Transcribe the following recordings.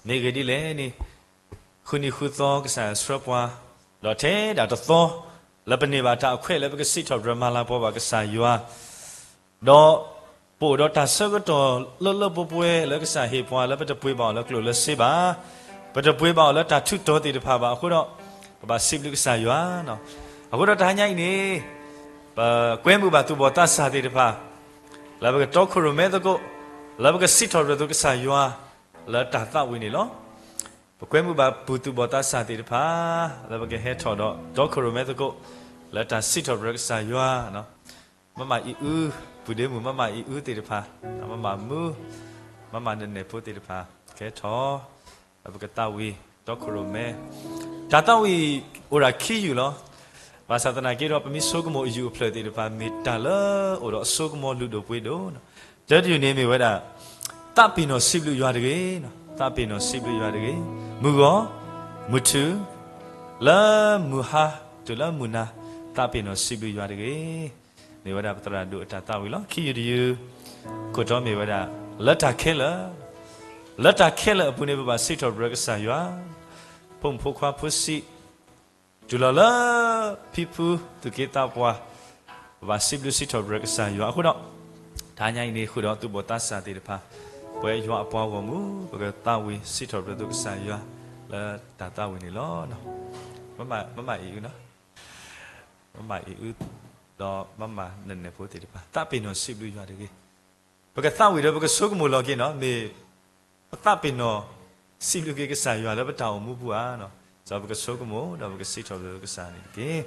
မ့ၢ်ဂ့ၢ်ဒ်လဲၣ်န့ၣ်, ဃုနံၤဃုသီကစၢ်ယွၤဆှၢပှၤ, ဒီးထဲဒၣ်တသီ လၢပန့ၢ်ဘၣ်တၢ်အခွဲးလၢပကစံးထီၣ်ပတြၢၤမၤလၤကပီၤဘၣ်ကစၢ်ယွၤ, ဒီးပအိၣ်ဒီးတၢ်ဆၢကတီၢ်လၢလၢပှဲၤပှဲၤလၢကစၢ်ဟ့ၣ်ပှၤလၢပတပှ့ၤဘၣ်အီၤလၢကျိၣ်လၢစ့ဘၣ်, ပတပှ့ၤဘၣ်အီၤလၢတၢ်ထူးတီၤသ့ၣ်တဖၣ်ဘၣ်အဃိဒီး, ပဘၣ်စံးဘျုးကစၢ်ယွၤ, အဃိဒီးတဟါညါအံၤန့ၣ်, ပကွဲမုာ်ဘၣ်သူၣ်ဘီၣ်သးစၢ်သ့ၣ်တဖၣ် လၢပကတီခိၣ်ရိၣ်မဲသကိး, လၢပကစံးထီၣ်ပတြၢၤသကိးကစၢ်ယွၤ, လၢတၢ်သးဝံၣ်န့ၣ်လီၤ. ပကွဲမုာ်ဘၣ်ပှၤသူၣ်ဘီၣ်သးစၢ်သ့ၣ်တဖၣ်, လၢပကဟဲထီၣ်ဒီးတီခိၣ်ရိၣ်မဲသကိး, လၢတၢ်စံးထီၣ်ပတြၢၤကစၢ်ယွၤ, မမၤအံၤအု, ပုၢ်ဒ့မုၣ် မမၤအံၤအုသ့ၣ်တဖၣ်, မမၤမူ, မမၤနနဲၣ်ဖိသ့ၣ်တဖၣ်, ကဟဲထီၣ် လၢပကသးဝံၣ်တီခိၣ်ရိၣ်မဲ, တၢ်သးဝံၣ်အိၣ်ဒၣ်ခံယုၢ်လီၤ. ဘၣ်ဆၣ်သနာ်က့ဒီး ပမ့ၢ်ဆိကမိၣ်အယုၢ်အဖျၢၣ်သ့ၣ်တဖၣ် မ့ၢ်တၢ်လၢအိၣ်ဒီးအစိကမီၤလုၢ်ဒိၣ်ပှ့ၤဒိၣ်, တၢတယုၢ်န့ၣ်မ့ၢ်ဝဲဒၣ်, သးပ့ၤနီၣ်စံးဘျုးယွၤတဂ့ၤ, သးပ့ၤနီၣ်စံးဘျုးယွၤတဂ့ၤ, မုၢ်ဂီၤ, မုၢ်ထူၣ်, လၢမုၢ်ဟါ, တုၤလၢမုၢ်နၤ, သးပ့ၤနီၣ်စံးဘျုးယွၤတဂ့ၤ, မ့ၢ်ဝဲဒၣ်ပသရၣ်ဒိၣ်အတၢ်သးဝံၣ်လီၤ. ခံယုၢ်တယုၢ်, ခိၣ်တီမ့ၢ်ဝဲဒၣ်, လၢတၢ်ခဲလၢာ်, လၢတၢ်ခဲလၢာ်အပူၤန့ၣ် ပဘၣ်စံးထီၣ်ပတြၢၤကစၢ်ယွၤ, ဖိမုၣ်ဖိခွါဖိဆံး, တုၤလီၤလၢ ဖံဖုသူၣ်က့သးပှၢ်, ပဘၣ်စံးဘျုးစံးထီၣ်ပတြၢၤကစၢ်ယွၤအဃိဒီး, တဟါညါအံၤန့ၣ်ဃုာ်ဒီးသူၣ်ဘီၣ်သးစၢ်သ့ၣ်တဖၣ်, ပဝဲယွၤအပှၤဂီၢ်မုၢ် ပကသးဝံၣ်စံးထီၣ်ပတြၢၤသကိးကစၢ်ယွၤ, လၢတၢ်သးဝံၣ်န့ၣ်လီၤ. မမၤအံၤအု, မမၤအံၤအု, ဒီးမမၤနနဲၣ်ဖိသ့ၣ်တဖၣ် သးပ့ၤနီၣ်စံးဘျုးယွၤတဂ့ၤ. ပကသးဝံၣ်ဒီးပကဆိကမိၣ်လီၤက့ၤနီၤ, မ့ၢ်ပသးပ့ၤနီၣ်စံးဘျုးက့ၤကစၢ်ယွၤလၢပတၢ်အိၣ်မူပူၤဧါ. ဒီးပကဆိကမိၣ်ဒီးပကစံးထီၣ်ပတြၢၤကစၢ်န့ၣ်တက့ၢ်.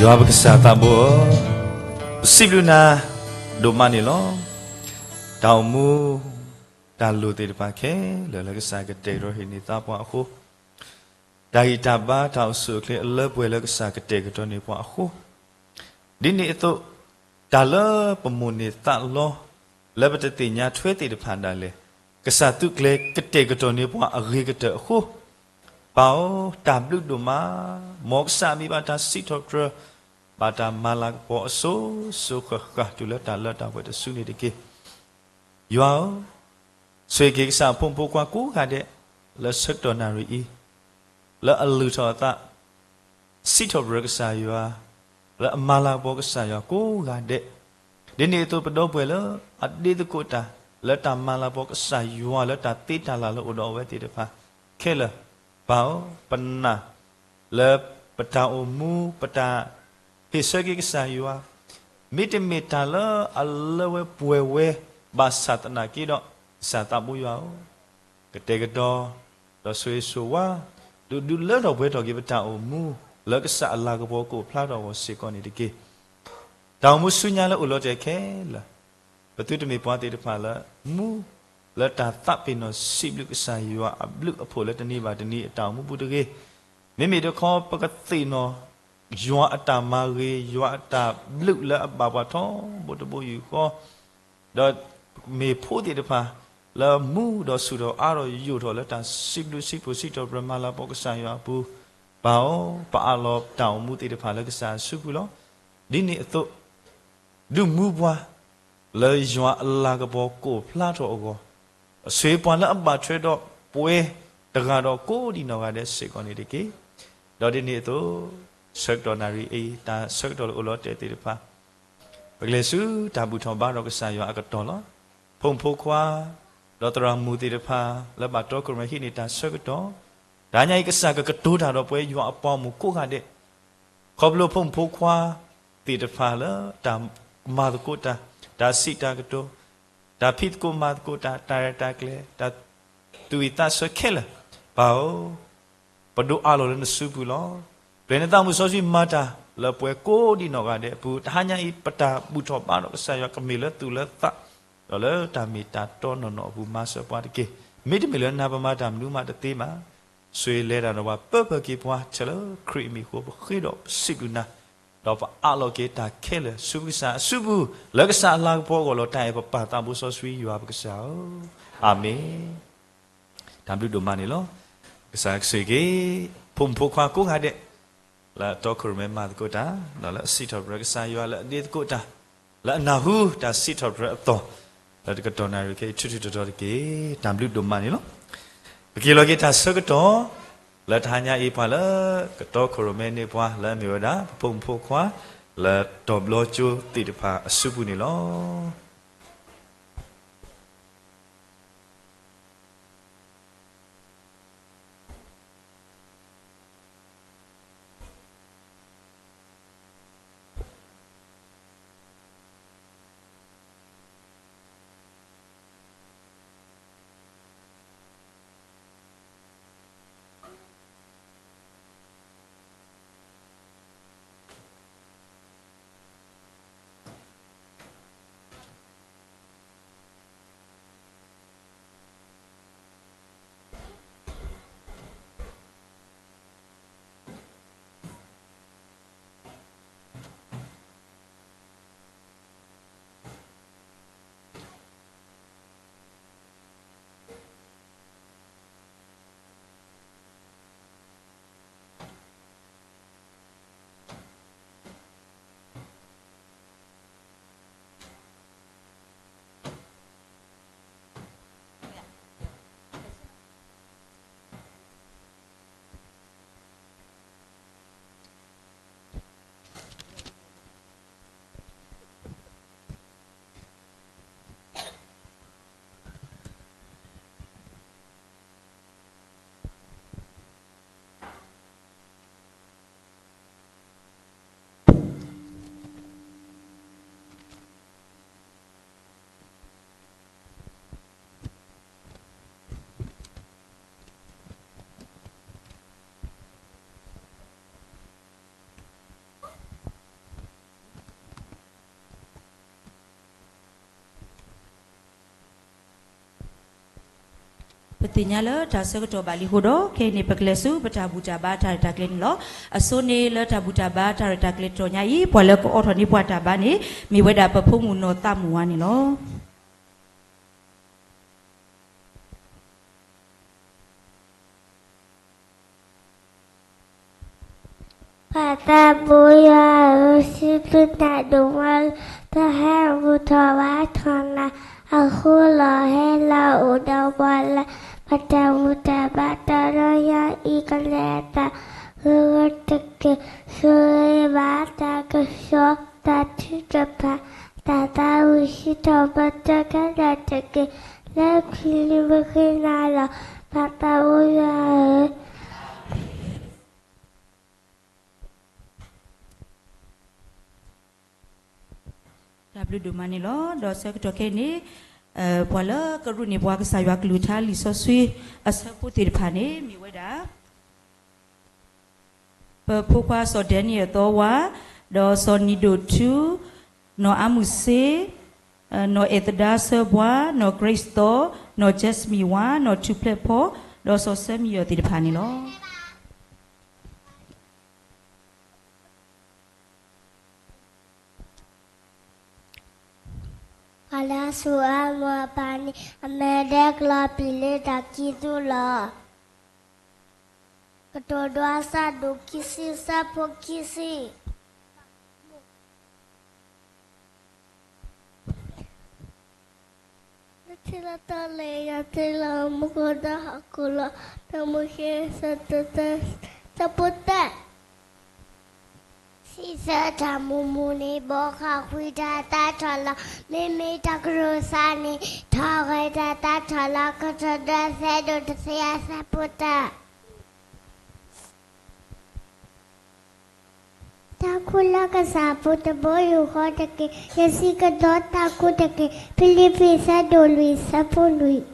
ယွၤပကစၢ်သးဘိဧၢ, ပစံးဘျုးနၤဒိၣ်မးန့ၣ်လီၤ. တၢ်အိၣ်မူ တၢ်လိၣ်သ့ၣ်တဖၣ်ခဲလၢာ်လၢ ကစၢ်ကတဲာ်ကတီၤဟ့ၣ်န့ၢ်သးပှၤအဃိ, တၢ်ဂံၢ်တၢ်ဘါ တၢ်အိၣ်ဆူၣ်အိၣ်ချ့အလၢပှဲၤလၢ ကစၢ်ကတဲာ်ကတီၤန့ၢ်ပှၤအဃိ, ဒ်န့ၣ်အသိး တၢ်လၢပမိၣ်န့ၢ်သးလီ လၢပတသ့ၣ်ညါထွဲသ့ၣ်တဖၣ်ဒၣ်လဲာ်, ကစၢ်သုးကျဲၤကတဲာ်ကတီၤန့ၢ်ပှၤအဂ့ၤကတၢၢ်အဃိ, ပၢ်ဧၢ, တၢ်ဘျုးဒိၣ်မး, မ်ကစၢ်မံၤဘၣ်တၢ်စံးထီၣ်ပတြၢၤ, ဘၣ်တၢ်မၤလၤကပီၤအစိၤစိၤဃၣ်ဃၣ် တုၤလၢတၢ်လၢတၢ်ပှဲၤတစုန့ၣ်တက့ၢ်. ယွၤဧၢ, ဆိၣ်ဂ့ၤက့ၤကစၢ်အဖိမုၣ်ဖိခွါကိးဂၤဒဲး လၢဆၢကတီၢ်နၣ်ရံၣ်အံၤ, လၢအလုၢ်ထီၣ်အသး စံးထီၣ်ပတြၢၤကစၢ်ယွၤ, လၢအမၤလၤကပီၤကစၢ်ယွၤကိးဂၤဒဲး, ဒ်န့ၣ်အသိး ပဒီပုၢ်ဝဲၢ်လၢအဒ့သကိးတၢ် လၢတၢ်မၤလၤကပီၤကစၢ်ယွၤ လၢတၢ်သ့တၢ်လၢ်လၢအိၣ်ဒီးအဝဲသ့ၣ်တဖၣ်ခဲလၢာ်, ပၢ်ဧၢ, ပနာ်လၢပတၢ်အိၣ်မူ ပတၢ်ဟ့ၣ်ဆၢက့ၤကစၢ်ယွၤ မ့တမ့ၢ်တၢ်လၢအလၢဝဲပှဲၤဝဲဘၣ်ဆၣ်သနာ်က့ဒီး, ကစၢ်သးဘိယွၤဧၢ, ကတဲာ်ကတီၤ ဒီးဆိၣ်ဂ့ၤဆိၣ်ဝါ, ဒုးဒုးလၢထီၣ်ပှဲၤထီၣ်က့ၤပတၢ်အိၣ်မူ လၢကစၢ်အလၤကပီၤကအိၣ်ဖျါထီၣ်အဂီၢ်စ့ၢ်ကီးန့ၣ်တက့ၢ်. တၢ်အိၣ်မူဆူညါလၢအိၣ်လီၤတဲာ်ခဲလၢာ်, ပသုတမ့ၢ်ပှၤသ့ၣ်တဖၣ်လၢ မူလၢတၢ်သးပ့ၤနီၣ်စံးဘျုးကစၢ်ယွၤအဘျုးအဖှိၣ်လၢတနံၤဘၣ်တနံၤအတၢ်အိၣ်မူပူၤတဂ့ၤ. မ့မ့ၢ်တခီ ပကသ့ၣ်နီၣ် ယွၤအတၢ်မၤဂ့ၤ ယွၤအတၢ်ဘျုးလၢအဘၣ်ပှၤထီဘိတဘိယူၢ်ဃီ, ဒီးမ့ၢ်ဖိသ့ၣ်တဖၣ် လၢမူဒီးဆူၣ်ထီၣ်အါထီၣ်ယိာ်ထီၣ်လၢတၢ်စံးဘျုးစံးဖှိၣ်စံးထီၣ်ပတြၢၤမၤလၤကပီၤကစၢ်ယွၤအပူၤ, ပၢ်ဧၢ, ပအးလီၤတၢ်အိၣ်မူသ့ၣ်တဖၣ်လၢကစၢ်အစုပူၤလီၤ. ဒ်န့ၣ်အသိး ဒုးမူပှၤ လၢယွၤအလၤကပီၤကအိၣ်ဖျါထီၣ်အဂီၢ်, ဆိၣ်ဂ့ၤပှၤလၢအဘၣ်ထွဲဒီးပှၤတဂၤဒီးကိးဒံးနီၢ်ဂၤဒဲးစ့ၢ်ကီးန့ၣ်တက့ၢ်. ဒီးဒ်န့ၣ်အသိး ဆၢကတီၢ်နၣ်ရံၣ်အံၤ တၢ်ဆၢကတီၢ်လၢအိၣ်လီၤတဲာ်သ့ၣ်တဖၣ် ပကလဲၤဆူတၢ်ဘူၣ်ထီၣ်ဘါထီၣ်ကစၢ်ယွၤအကတီၢ်လီၤ. ဖိမုၣ်ဖိခွါ ဒီးသရၣ်မုၣ်သ့ၣ်တဖၣ် လၢဘၣ်တီခိၣ်ရိၣ်မဲဟံးန့ၢ်တၢ်ဆၢကတီၢ်, တဟါညါအံၤ ကစၢ်ကကတိၤတၢ်ဒီးပဝဲယွၤအပှၤဂီၢ်မုၢ်ကိးဂၤဒဲး, ခီဖျိဖိမုၣ်ဖိခွါသ့ၣ်တဖၣ်လၢတၢ်မၤသကိးတၢ်, တၢ်စံးတၢ်ကတိၤ, တၢ်ဖံးသကိးမၤသကိးတၢ်, တၢ်ရဲၣ်တၢ်ကျဲၤ, တၢ်သူၣ်ဝံၣ်သးဆၢခဲလၢာ်, ပၢ်ဧၢ, ပဒိးအးလီၤလၢနစုပူၤလီၤ. ပျဲနသးမုၢ်စီဆှံမၤတၢ်လၢပှၤကိးဒံးနီၢ်ဂၤဒဲးအပူၤ, တဟါညါအံၤ ပတၢ်ဘူၣ်ထီၣ်ဘါထီၣ်ကစၢ်ယွၤကမ့ၢ်လၢသူၣ်လၢသး, ဒီးလၢတၢ်မ့ၢ်တၢ်တီနီၢ်နီၢ်အပူၤ မၤစၢၤပှၤတက့ၢ်. မ့တမ့ၢ်လၢနၤပမၤတၢ်မနုၤမးတသ့ဘၣ်. ဆိၣ်ဂ့ၤလဲၤတၢ်ဒီးပှၤ ပၢၢ်ပၢၢ်က့ၤပှၤ ဆဲးလၢခရံာ်အမံၤအဃိ ပဃ့ဒီးပစံးဘျုးနၤ, ဒီးပအးလီၤက့ၤတၢ်ခဲလၢာ်ဆူကစၢ်အစုပူၤ, လၢကစၢ်အလၤကပီၤအဂီၢ်လီၤ. တၢ်အဲၣ်ပပၢ်သးဘိစီဆှံယွၤပကစၢ်ဧၢ, အၤမ့ၣ်. တၢ်ဘျုးဒိၣ်မးန့ၣ်လီၤ. ကစၢ်ကဆိၣ်ဂ့ၤက့ၤ ဖိမုၣ်ဖိခွါကိးဂၤဒဲး လၢအတီခိၣ်ရိၣ်မဲမၤသကိးတၢ်, ဒီးလၢအစံးထီၣ်ပတြၢၤကစၢ်ယွၤ, လၢအဒ့သကိးတၢ်, လၢအနၢ်ဟူတၢ်စံးထီၣ်ပတြၢၤအသီၣ်, လၢတကတီၢ်နၣ်ရံၣ်ခဲအံၤ ထူထူတီတီတက့ၢ်. တၢ်ဘျုးဒိၣ်မးန့ၣ်လီၤ. ပက့ၤလီၤက့ၤတၢ်ဆၢကတီၢ် လၢတဟါညါအံၤ ပှၤလၢကတီခိၣ်ရိၣ်မဲန့ၢ်ပှၤ လၢအမ့ၢ်ဝဲဒၣ် ပဖိမုၣ်ဖိခွါ လၢတီၤဘျီကၠိသ့ၣ်တဖၣ်အစုပူၤန့ၣ်လီၤ. ပသ့ၣ်ညါလၢတၢ်ဆၢကတီၢ်ဘၣ်လံအဃိဒီး ခဲအံၤန့ၣ် ပကလဲၤဆူပတၢ်ဘူၣ်တၢ်ဘါတၢ်ရဲၣ်တၢ်ကျဲၤန့ၣ်လီၤ. အဆိန့ၣ်လၢတၢ်ဘူၣ်တၢ်ဘါတၢ်ရဲၣ်တၢ်ကျဲၤတတီၤညါအံၤ ပှၤလၢကအိးထီၣ်န့ၢ်ပှၤတၢ်ဘါန့ၣ် မ့ၢ်ဝဲဒၣ်ပဖိမုၣ်နီၢ်သးမုၣ်ဝါန့ၣ်လီၤ. ပၢ်သးဘိယွၤဧၢ, စံးဘျုးနၤဒိၣ်မးလၢ တဟဲဘူၣ်ထီၣ်ဘါထီၣ်နၤအဃိလီၤ. ဟဲလီၤအိၣ်ဒီးပှၤလၢ ပတၢ်ဘူၣ်တၢ်ဘါတတီၤညါအံၤ ကလဲၤအသးဂ့ၤဂ့ၤတက့ၢ်. ဆိၣ်ဂ့ၤဘၣ်တၢ်ကစီၣ် တၢ်ထုကဖၣ် တၢ်သးဝံၣ်စံးထီၣ်ပတြၢၤခဲလၢာ်တက့ၢ်. လၢခံလံပဃ့နၤလီၤ ပၢ်သးဘိယွၤဧၢ. တၢ်ဘျုးဒိၣ်မးန့ၣ်လီၤ. ဒီးဆၢကတီၢ်ခဲအံၤန့ၣ် ပှၤလၢကရူၢ်န့ၢ်ပှၤကစၢ်ယွၤကလုၢ်ကထါလံာ်စီဆှံအဆၢဖိသ့ၣ်တဖၣ်န့ၣ် မ့ၢ်ဝဲဒၣ် ပဖိခွါစီၤဒဲနံၣ်အသီဝါ, ဒီးစီၤနံၤဒိၣ်ထူ, နီၢ်အါမုၢ်စ့, နီၢ်အဲၣ်သဒါဆၢဘှါ, နီၢ်ကရ့စတီ, နီၢ်ကၠဲးစမံၣ်ဝါ, နီၢ်ထူၣ်ဖျဲးဖီ, ဒီးစီၤဆၢမံယီၤသ့ၣ်တဖၣ်န့ၣ်လီၤ. ပှၤလၢအစူၢ်အါမုာ်အပၢ်န့ၣ် အမဲာ်ဒဲကလီၤပံာ်လၢတၢ်ခံသူလီၤ. ကတိၤဒိအဆၢဒိၣ်ခံဆံ ဆၢဖိခံဆံ. နထံၣ်လီၤတၢ်လၢယၤတ့ၢ်လီၤ မူခိၣ်ဒီးဟီၣ်ခိၣ်လီၤ. တၢ်မိၤၡ့ ဆၢဒိၣ်သၢ ဆၢဖိတၢ စံးဆၢတၢ်မုာ်မုာ်န့ၣ် ဘီဃၣ်ကွံာ်တၢ်သးထီၣ်လီၤ. မ့မ့ၢ်တၢ်ကရူၢ်စၢ်န့ၣ် ထီၣ်ဂဲၤတၢ်သးထီၣ်လီၤ. ကတိၤဒိ ဆၢဒိၣ်တဆံယဲၢ် ဆၢဖိတၢ တၢ်ခူၣ်လၢကစၢ်အပူၤတဘိယူၢ်ဃီတက့ၢ်. ယစံးကဒီးတၢ်ခူၣ်တက့ၢ်. ဖံလံးပံၤ ဆၢဒိၣ်လွံၢ် ဆၢဖိလွံၢ်.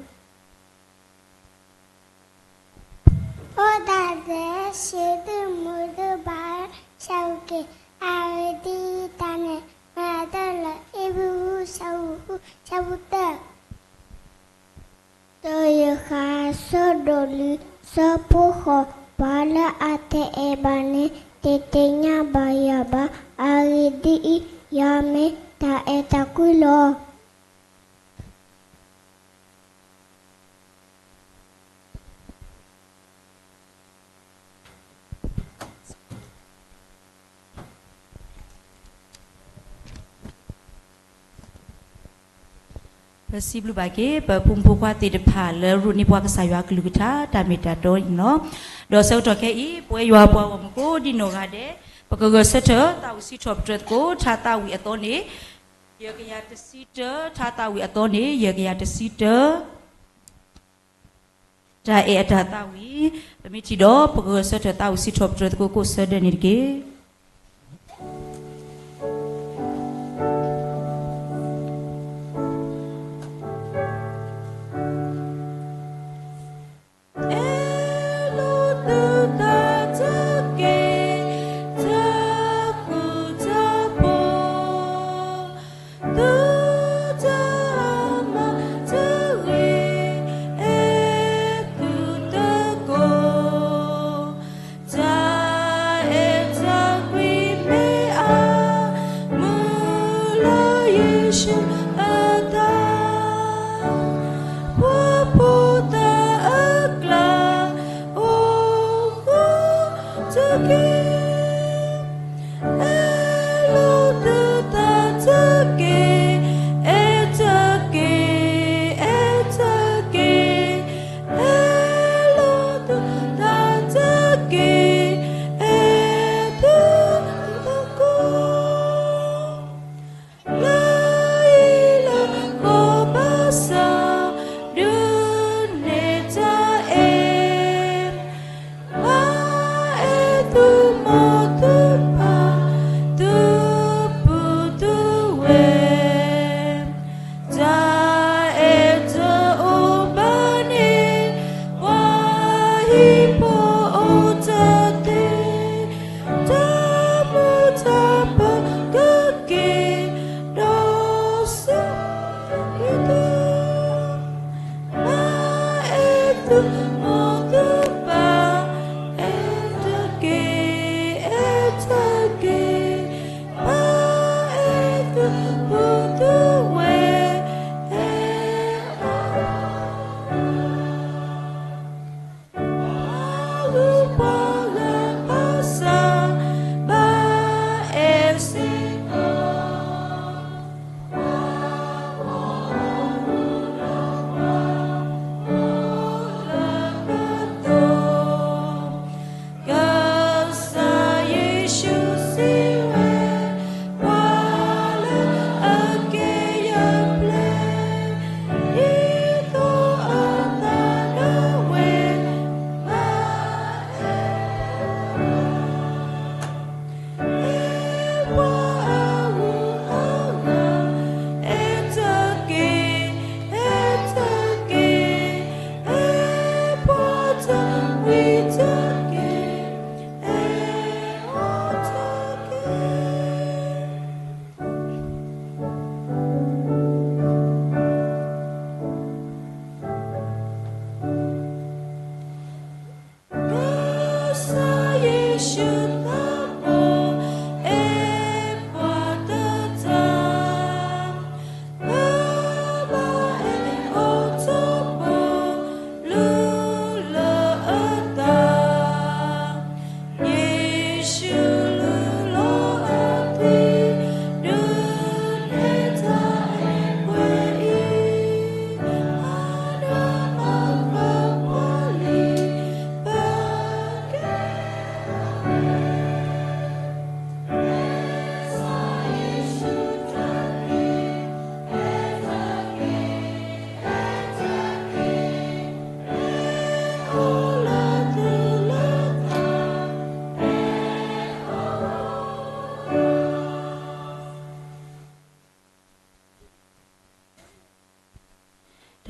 အိၣ်ဒၣ်ဒဲး ဆံးသူၣ်မုာ်ဒုးဘၣ် ဆၢဂ့ၤက့ၤ အဂ့ၢ်ဒ်အံၤ တၢ်နဲၣ်မၤတၢ်လၢ ဧ့ၤဘြံၤ ဆၢဒိၣ်ဃု ဆၢဖိတၢ ဒီးယိၤဟၣ် ဆၢဒိၣ်လွံၢ် ဆၢဖိဃိး. ပှၤလၢအတအဲၣ်ဘၣ်န့ၣ် တသ့ၣ်ညါဘၣ်ယၤဘၣ်. အဂ့ၢ်ဒ်အံၤ, ယမ့ၢ်တၢ်အဲၣ်တၢ်ကွံလီၤ. ပစံးဘျုးဘၣ်က့ၤ ပဖိမုၣ်ဖိခွါသ့ၣ်တဖၣ် လၢရူၢ်န့ၢ်ပှၤကစၢ်ယွၤကလုၢ်ကထါ တၢ်မ့ၢ်တၢ်တီအံၤန့ၣ်လီၤ. ဒီးဆၢကတီၢ်ခဲအံၤ ပဝဲယွၤပှၤဂီၢ်မုၢ်ကိးဒံနီၢ်ဂၤဒဲး ပကဂဲၤဆၢထၢၣ် သးဝံၣ်စံးထီၣ်ပတြၢၤသကိး ထါသးဝံၣ်အသီန့ၣ် ယဲၢ်ကယၤတဆံတၢ, ထါသးဝံၣ်အသီန့ၣ် ယဲၢ်ကယၤတဆံတၢ. တၢ်အဲၣ်အတၢ်သးဝံၣ်, ပမ့ၢ်ထံၣ်ဒီး ပကဂဲၤဆၢထၢၣ် သးဝံၣ်စံးထီၣ်ပတြၢၤသကိး ကိးဆၢဒၢန့ၣ်တက့ၢ်.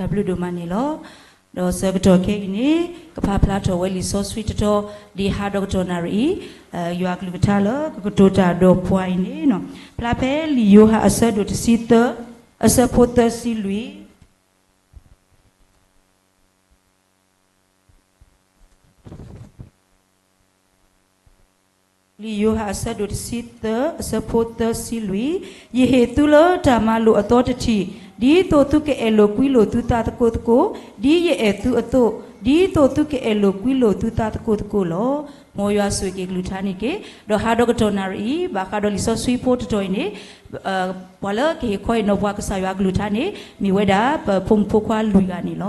တၢ်ဘျုးဒိၣ်မးန့ၣ်လီၤ. ဒီးဆၢကတီၢ်ခဲအံၤန့ၣ် ကဖးဖျါထီၣ်ဝဲလံာ်စီဆှံတတီၤ ဒ်ဟါဒီးကတီၢ်နၣ်ရံၣ်အံၤ, ယွၤကလုၢ်ကထါလၢကကတိၤတၢ်ဒီးပှၤအံၤန့ၣ်, ဖျါဖဲလံာ်ယိၤဟၣ်အဆၢဒိၣ်တဆံသၢ, အဆၢဖိသၢဆံလွံၢ် လံာ်ယိၤဟၣ်အဆၢဒိၣ်တဆံသၢ အဆၢဖိသၢဆံလွံၢ်, ယဟ့ၣ်သုလၢတၢ်မၤလိာ်အသီတထံၣ်, ဒ်သိးသုကအဲၣ်လိာ်ကွံလိာ်သုသးသကိးသကိး, ဒ်ယအဲၣ်သုအသိး, ဒ်သိးသုကအဲၣ်လိာ်ကွံလိာ်သုသးသကိးသကိးလီၤ. မ်ယွၤဆိၣ်ဂ့ၤက့ၤကလုၢ်ကထါန့ၣ်က့ၤ, ဒီးဟါဒီးကတီၢ်နၣ်ရံၣ်အံၤ ဘၣ်ဃးဒီးလံာ်စီဆှံဖိတတီၤအံၤန့ၣ်, ပှၤလၢကဟ့ၣ်ခီဟ့ၣ်နီၤပှၤကစၢ်ယွၤကလုၢ်ကထါန့ၣ် မ့ၢ်ဝဲဒၣ်ပဖိမုၣ်ဖိခွါလွံၢ်ဂၤန့ၣ်လီၤ.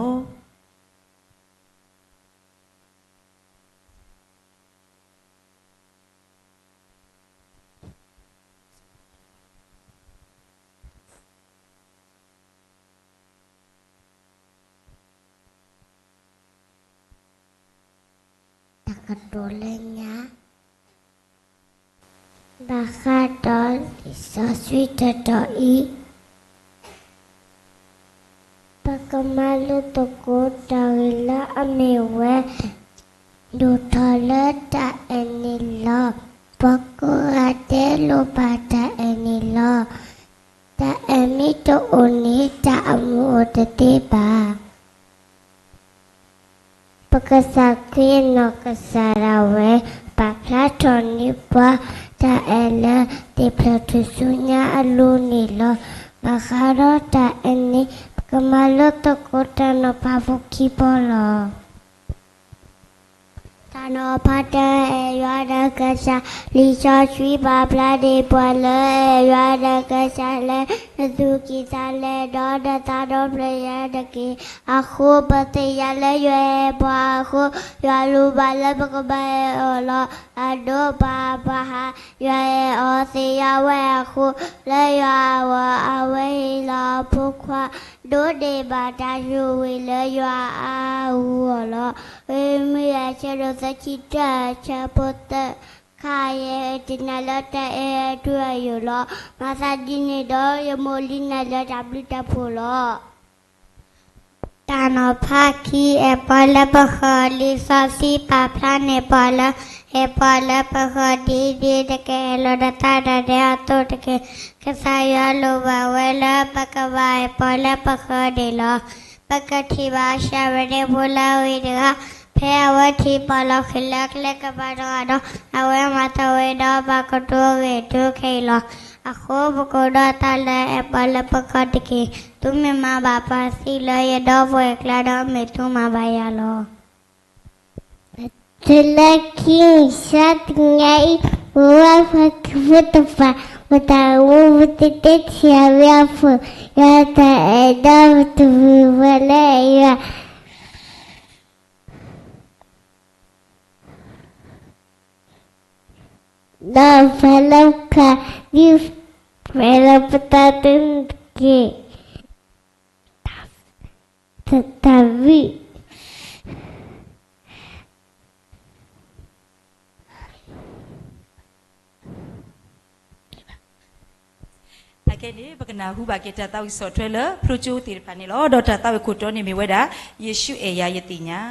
တၢ်ကတိၤလၢညါ, ဘၣ်ဃးဒီးလံာ်စီဆှံတတီၤအံၤ, ပကမၤလိသကိးတၢ်ဂ့ၢ်လၢအမ့ၢ်ဝဲ ဒိၣ်ထီၣ်လၢတၢ်အဲၣ်န့ၣ်လီၤ. ပှၤကိးဂၤဒဲးလိၣ်ဘၣ်တၢ်အဲၣ်န့ၣ်လီၤ. တၢ်အဲၣ်မ့ၢ်တအိၣ်န့ၣ် တၢ်အမူအိၣ်တသ့ဘၣ်. ပကစၢ်ခရံာ်အနီၢ်ကစၢ်ဒၣ်ဝဲ ပာ်ဖျါထီၣ်န့ၢ်ပှၤ တၢ်အဲၣ်လၢသ့ၣ်ဖျါထီၣ်ဆူညါအလိၤန့ၣ်လီၤ. ဘၣ်ဃးဒီးတၢ်အဲၣ်န့ၣ် ပကမၤလိသကိးတၢ်နီၤဖးဖိခံဖီလီၤ. တၢ်နီၤဖးတၢ, အဲၣ်ယွၤဒီးကစၢ်. လံာ်စီဆှံပာ်ဖျါဒံးပှၤလၢ အဲၣ်ယွၤဒီးကစၢ်လၢ နသူၣ်ကံၢ်သးလဲ ဒီးနသးဒီဖျၢၣ်ညါတက့ၢ်. အဃိပသ့ၣ်ညါလၢယွၤအဲၣ်ပှၤအဃိ, ယွၤလိၣ်ဘၣ်လၢပကဘၣ်အဲၣ်အီၤလီၤ. အဒိၣ်ပၢ်အၤဘြၤဟၣ် ယွၤအဲၣ်အီၤသ့ၣ်ညါဝဲအဃိ, လၢယွၤအဂီၢ်အဝဲဟ့ၣ်လီၤအဖိခွါ ဒိးန့ၢ်ဘၣ်တၢ်ဆိၣ်ဂ့ၤလၢယွၤအါအါဂီၢ်ဂီၢ်လီၤ. ရမံယၤဆၢဒိၣ်သၢဆံတၢ ဆၢဖိသၢ, ခါယဲတနၤလၢတၢ်အဲၣ်ထူအယိာ်လီၤ. မၤသးဒ်န့ၣ်ဒီး ယမိၢ်လံနၤလၢတၢ်ဘျုးတၢ်ဖှိၣ်လီၤ. တၢ်နီၤဖးခံ, အဲၣ်ပှၤလၢပဃၢၤ. လံာ်စီဆှံပာ်ဖျါန့ၢ်ပှၤလၢ အဲၣ်ပှၤလၢပဃၢၤ ဒ်ဒ့တကအဲၣ်လီၤနသးဒၣ်ဒဲးအသိးတက့ၢ်. ကစၢ်ယွၤလိၣ်ဘၣ်ဝဲလၢပကဘၣ်အဲၣ်ပှၤလၢပဃၢၤန့ၣ်လီၤ. ပကထံၣ်ဘၣ်စၣ်ရ့းဒ့ဖိလၢအဂ့ၤတဂၤ, ဖဲအဝဲထံၣ်ပှၤလီၢ်ခံလၢကျဲကပၤတဂၤဒီး အဝဲမၤသးဝဲဒီးပှၤကတိၤအဂ့ၢ်အကျိၤခဲအံၤလီၤ. အဃိပကအိၣ်ဒီးတၢ်လၢအဲၣ်ပှၤလၢပဃၢၤတက့ၢ်. သုမ့ၢ်မၤဘၣ်ပှၤသံလၢယဒီပုၢ်ဝဲၢ်အကျါဒီး မ့ၢ်သုမၤဘၣ်ယၤလီၤ. တုၤလၢခံမုၢ်ဆါတနံၤအံၤ, ပဝဲပှၤခရံာ်ဖိတဖၣ် ပတၢ်အိၣ်မူပတတဲထံၣ်အဝဲအဖှိၣ်, ယွၤတၢ်အဲၣ်ဒီးပတမ့ၢ်ပှၤလၢအဲၣ်ယွၤ ဒီးပှၤလၢပဃၢၤ ဒ်ပအဲၣ်လီၤပသးတက့ၢ်. တၢ်ဘျုး အခဲန့ၣ် ပကနၢ်ဟူဘၣ်က့ၤတၢ်သးဝံၣ်ဆီၣ်ထွဲလၢ ဖျိကၠိသ့ၣ်တဖၣ်န့ၣ်လီၤ. ဒီးတၢ်သးဝံၣ်ခိၣ်တီန့ၣ်မ့ၢ်ဝဲဒၣ် ယ့ၣ်ၡူးအဲၣ်ယၤယသ့ၣ်ညါ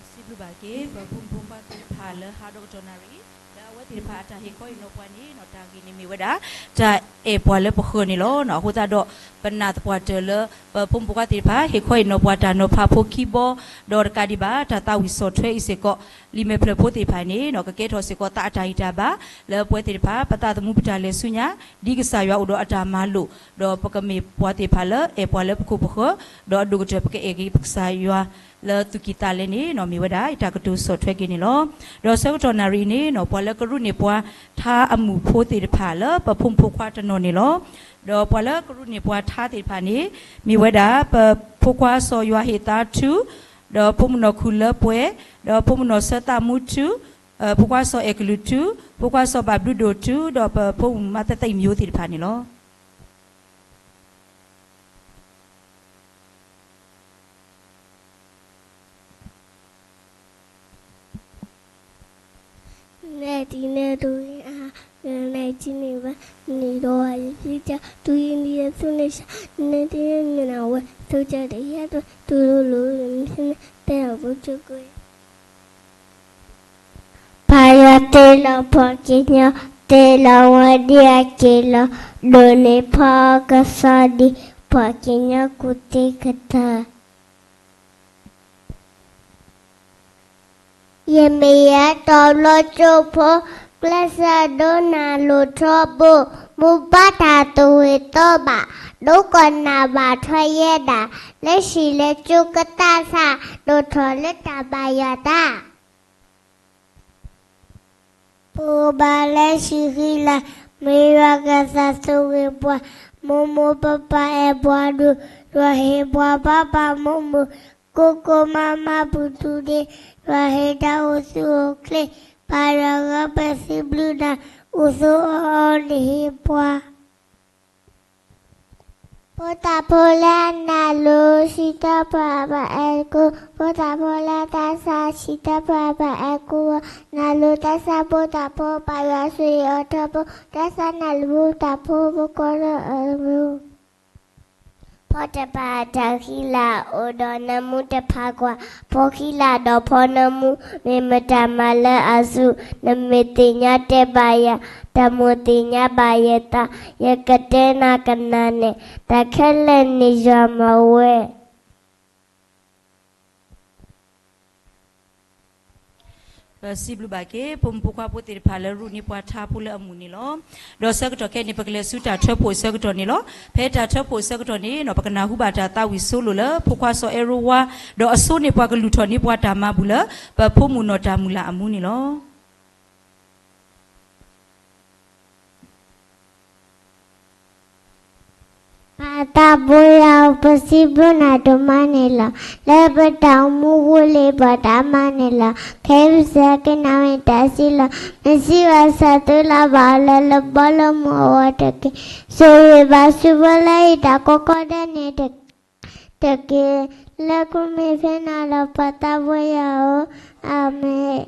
စံးဘျုးဘၣ်က့ၤ ပဖိမုၣ်ဖိခွါသ့ၣ်တဖၣ်လၢဟါဒီကတီၢ်နၣ်ရံၣ် လၢအဝဲသ့ၣ်တဖၣ်အတၢ်ဟ့ၣ်ခီဟ့ၣ်နီၤပှၤန့ၣ်နီၤ တၢ်ဂ့ၢ်န့ၣ်မ့ၢ်ဝဲဒၣ် တၢ်အဲၣ်ပှၤလၢပဃၢၤန့ၣ်လီၤ. အဃိသတးဒီး ပနာ်သပှၢ်တၢၢ်လၢ ပဖိမုၣ်ဖိခွါသ့ၣ်တဖၣ် ဟ့ၣ်ခီဟ့ၣ်နီၤပှၤတၢ်နီၤဖးဖိခံဘီ ဒီးတကးဒံးဘၣ် တၢ်သးဝံၣ်ဆီၣ်ထွဲအံၤစ့ၢ်ကီး လံာ်မဲာ်ဖျၢၣ်ဖိသ့ၣ်တဖၣ်န့ၣ်နီၤ ကကဲထီၣ်စ့ၢ်ကီးသးအတၢ်ဂံၢ်တၢ်ဘါ လၢပဝဲသ့ၣ်တဖၣ် ပသးသမူပတၢ်လဲၤဆူညါ ဒ်ကစၢ်ယွၤအိၣ်ဒီးအတၢ်မၤလိာ် ဒီးပကမ့ၢ်ပှၤသ့ၣ်တဖၣ်လၢအဲၣ်ပှၤလၢပခိၣ်ပဃၢၤ ဒီးအဒိၣ်ကတၢၢ် ပကအဲၣ်က့ၤပကစၢ်ယွၤလၢသူၣ်ကံၢ်သးလဲန့ၣ်နီၤ မ့ၢ်ဝဲဒၣ် တၢ်ကတိၤဆီၣ်ထွဲက့ၤန့ၣ်လီၤ. ဒီးဆၢကတီၢ်နၣ်ရံၣ်အံၤန့ၣ်နီၤ ပှၤလၢကရူၢ်န့ၢ်ပှၤထါအမူးဖိသ့ၣ်တဖၣ်လၢပဖိမုၣ်ဖိခွါတနီၤန့ၣ်လီၤ. ဒီးပှၤလၢကရူၢ်န့ၢ်ပှၤထါသ့ၣ်တဖၣ်န့ၣ် မ့ၢ်ဝဲဒၣ် ပဖိခွါစီၤယွၤဟ့ၣ်သါထူ, ဒီးဖိမုၣ်နီၢ်ခူၣ်လၢပှဲၤ, ဒီးဖိမုၣ်နီၢ်ဆၢသးမူထူ, ဖိခွါစီၤအဲၣ်ကလုၢ်ထူ, ဖိခွါစီၤဘၣ်ဘျုးဒိၣ်ထူ, ဒီးပဖိမုၣ်မါသဲသဲအံၤမံၤအိၣ်သ့ၣ်တဖၣ်န့ၣ်လီၤ. နဲၣ်တံနဲၣ်တဝံအါ, နဲၣ်တံန့ၢ်ဘၣ်, န့ၣ်ဒီးယသ့ၣ်ကၢ် တုၤယံၤန့ၣ်ယသူၣ်န့ၢ်ဆါ, နဲၣ်တံန့ၢ်မ့ၢ်နၤဝဲ သူၣ်ကၢ်တဟဲ တူၢ်လိာ်လိာ် မ့ၢ်သ့ၣ်န့ၣ် တဲအီၤဖိကၠိက့ ပၢ်ယွၤတ့လီၤပှၤကညီ, တ့လီၤဝဲဒ်အက့ၤလီၤ, ဒိးန့ၢ်ဖီကစီဒီး ပှၤကညီကူၣ်သ့ကတၢၢ်. ယမ့ၢ်ယဲတီၤဘျီကၠိဖိ, ကျဲးစၢးဒိးနၢ်လိၤထီဘိ, မူဘၣ်တၢ်သဝ့ၤသီဘၣ်, ဒိကနၣ်ဘၣ်ထွဲယဲဒၣ်, လၢဟံၣ်လၢကၠိကသးဆး, ဒိၣ်ထီၣ်လၢတၢ်ဘၣ်ယွၤတၢ် ပအိၣ်ဘၣ်လၢဟံၣ်ဃံလၤ, မ့ၢ်ယွၤကသးသဝ့ၤပှၤ, မိၢ်မိၢ်ပၢ်ပၢ်အဲၣ်ပှၤဒိၣ်, ယွၤဟ့ၣ်ပှၤဘၣ်ဘၣ်မုာ်မုာ်, ကိးကိးမးမးပူၤတူၤဒ့, ယွၤဟ့ၣ်တၢ်အိၣ်ဆူၣ်အိၣ်ချ့, ပၢ်ယွၤဂၤပစံးဘျုးနၤ, အိၣ်ဆိးအီၤအီၤန့ၣ်ဟ့ၣ်ပှၤ ဖိသၣ်ဖိလၢအနၢ်လိၤ စံးထီၣ်ပှၤဘၣ်အဲၣ်ကိ, ဖိသၣ်ဖိလၢသးစၢ် စံးထီၣ်ပှၤဘၣ်အဲၣ်ကိး, နၢ်လိၤသးစၢ်ဖိသၣ်ဖိ ပၢ်ယွၤဆိၣ်ဂ့ၤအီၤထီဘိ, သးစၢ်နၢ်လိၤဖိသၣ်ဖိ ဖိကီလၢအမူ ဖီတဖၣ်အတၢ်ဃံလၤအိၣ်ဒီးနၢမူတဖၣ်ကွၢ်, ဖီဃံလၤဒီးဖီနၢမူ, မ့ၢ်မတၤမၤလၢအစူၢ်, နမ့ၢ်သ့ၣ်ညါတဲဘၣ်ယၤ, တၢ်မိၣ်သ့ၣ်ညါဘၣ်ယသး, ယကတဲနၤကနၣ်န့ၣ်, တၢ်ခဲလၢာ်န့ၣ်ယွၤမၤဝဲ ပစံးဘျုးဘၣ်က့ၤ ဖိမုၣ်ဖိခွါဖိသ့ၣ်တဖၣ်လၢ ရူၢ်န့ၢ်ပှၤထါဖိလၢအမူးန့ၣ်လီၤ. ဒီးဆၢကတီၢ်ခဲအံၤန့ၣ် ပကလဲၤဆူတၢ်ထၢဖှိၣ်အဆၢကတီၢ်န့ၣ်လီၤ. ဖဲတၢ်ထၢဖှိၣ်အဆၢကတီၢ်န့ၣ် ပကနၢ်ဟူဘၣ်တၢ်သးဝံၣ်ဆိလိာ်လၢ ဖိခွါစီၤအဲရိဝါ, ဒီးအစိန့ၢ်ပှၤကလုၢ်ထီၣ်န့ၢ်ပှၤတၢ်မၤဘူၣ်လၢ ပဖိမုၣ်နီၢ်တၢ်မုၢ်လၢ်အမူန့ၣ်လီၤ. ပၢ်သးဘိယွၤဧၢ, ပစံးဘျုးနၤဒိၣ်မးန့ၣ်လီၤ. လၢပတၢ်အိၣ်မူအပူၤလၢပှၤတၢ်မၤန့ၣ်လီၤ. ခဲအံၤပစံးကနၣ်ဝဲတၢ်စံးလီၤ. မ့ၢ်စံးဘၣ်ဆၢသုလၢဘၣ်အီၤလၢ လၢဘီလၢမုၢ်အဝဲတက့ၢ်. ဆိၣ်ဂ့ၤဘၣ်ဆူဖိလၢဟံၣ်တၢ်ကိးကီဒဲးန့ၣ်တက့ၢ်. လၢခရံာ်မံၤဖဲန့ၣ်လီၤ ပၢ်သးဘိယွၤဧၢ, အၤမ့ၣ်.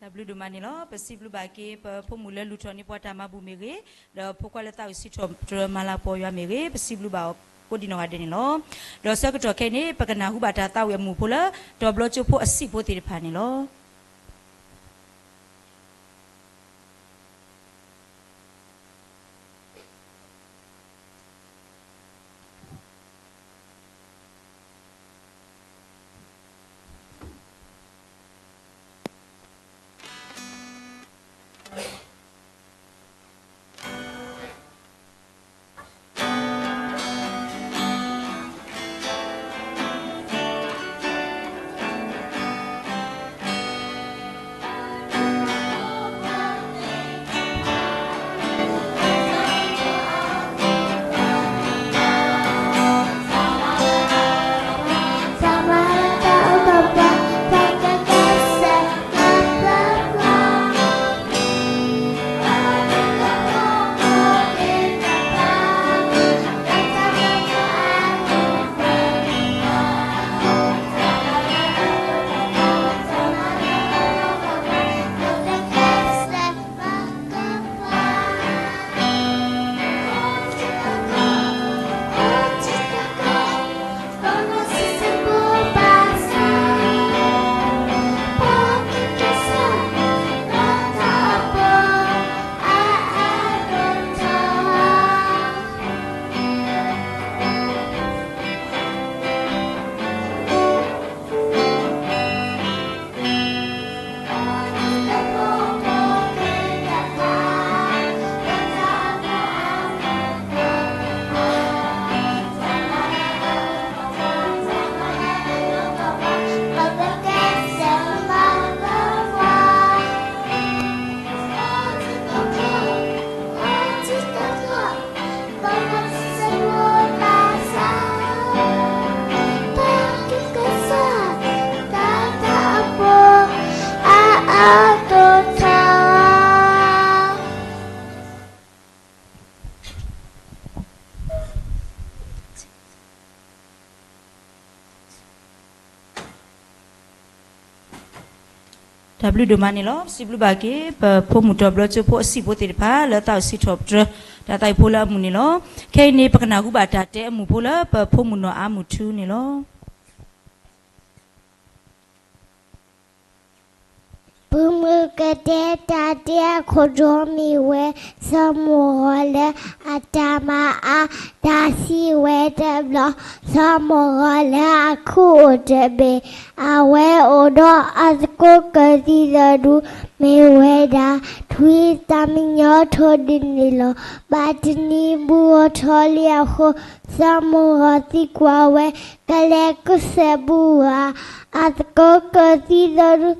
တၢ်ဘျုးဒိၣ်မးန့ၣ်လီၤ. ပစံးဘျုးဘၣ်က့ၤ ပဖိမုၣ်လၢလူၤထီၣ်န့ၢ်ပှၤတၢ်မၤဘူၣ်မ့ၢ်ဂ့ၤ, ဒီးဖိခွါလၢသးဝံၣ်စံးထီၣ်ပတြၢၤမၤလၤကပီၤယွၤမ့ၢ်ဂ့ၤ, ပစံးဘျုးဘၣ်အီၤကိးဒံနီၢ်ဂၤဒဲးန့ၣ်လီၤ. ဒီးဆၢကတီၢ်ခဲအံၤန့ၣ် ပကနၢ်ဟူဘၣ်တၢ်သးဝံၣ်အမူးဖိလၢ တီၤဘျီကၠိဖိအဆံးဖိသ့ၣ်တဖၣ်န့ၣ်လီၤ. တၢ်ဘျုးဒိၣ်မးန့ၣ်လီၤ. စံးဘျုးဘၣ်က့ၤ ပဖိမုၣ်တီၤဘျီကၠိဖိအဆံးဖိသ့ၣ်တဖၣ် လၢသးဝံၣ်စံးထီၣ်ပတြၢၤ တၢ်သးဝံၣ်ဖိလၢအမူးန့ၣ်လီၤ. ခဲအံၤန့ၣ် ပကနၢ်ဟူဘၣ်တၢ်တဲအမူးဖိလၢ ပဖိမုၣ်နီၢ်အါမုၢ်ထူန့ၣ်လီၤ. ပုၢ်မုၣ်ကတဲတၢ်တဲအခိၣ်တီမ့ၢ်ဝဲ စီၤမိၢ်ဂီၤလၢအတၢ်မၤအါ တၢ်သံဝဲတဘျီ, စီၤမိၢ်ဂီၤလၢအခုၣ်အိၣ်တဘ့ၣ်, အဝဲအိၣ်ဒီးအသကိးကသံၣ်သရူး မ့ၢ်ဝဲဒၣ် ထွံၣ်သးမံညီထီၣ်ဒ်န့ၣ်လီၤ. ဘၣ်တနံၤဘူးအီၤထီၣ်လံအဃိ စီၤမိၢ်ဂီၤသံကွၢ်ဝဲ ကလဲၤကစဲးဘူးဧါ. အသကိးကသံၣ်သရူး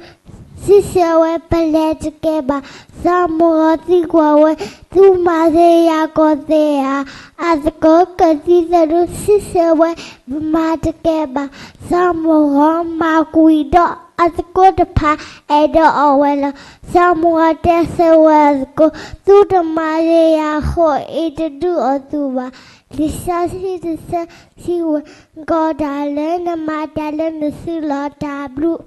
စံးဆၢဝဲ ပလဲၤတကဲဘၣ်. စီၤမိၢ်ဂီၤသံကွၢ်ဝဲ သုမၤသ့ယၤကီၢ်သ့ဧါ. အသကိးကသံၣ်သရူး စံးဆၢဝဲ ပမၤတကဲဘၣ်. စီၤမိၢ်ဂီၤမၤကွံာ်ဒီးအသကိးတဖၣ် အဲၣ်ဒိးအီၣ်ဝဲလီၤ. စီၤမိၢ်ဂီၤတဲဆၢဝဲအသကိး သုတမၤသ့ယၤအဃိ အံၤတဒုးအီၣ်သုဘၣ်. လံာ်စီဆှံတဆၢစံးဝဲ ကီးတၢ်လၢနမၤတၢ်လၢနစုလီၤ. တၢ်ဘျုး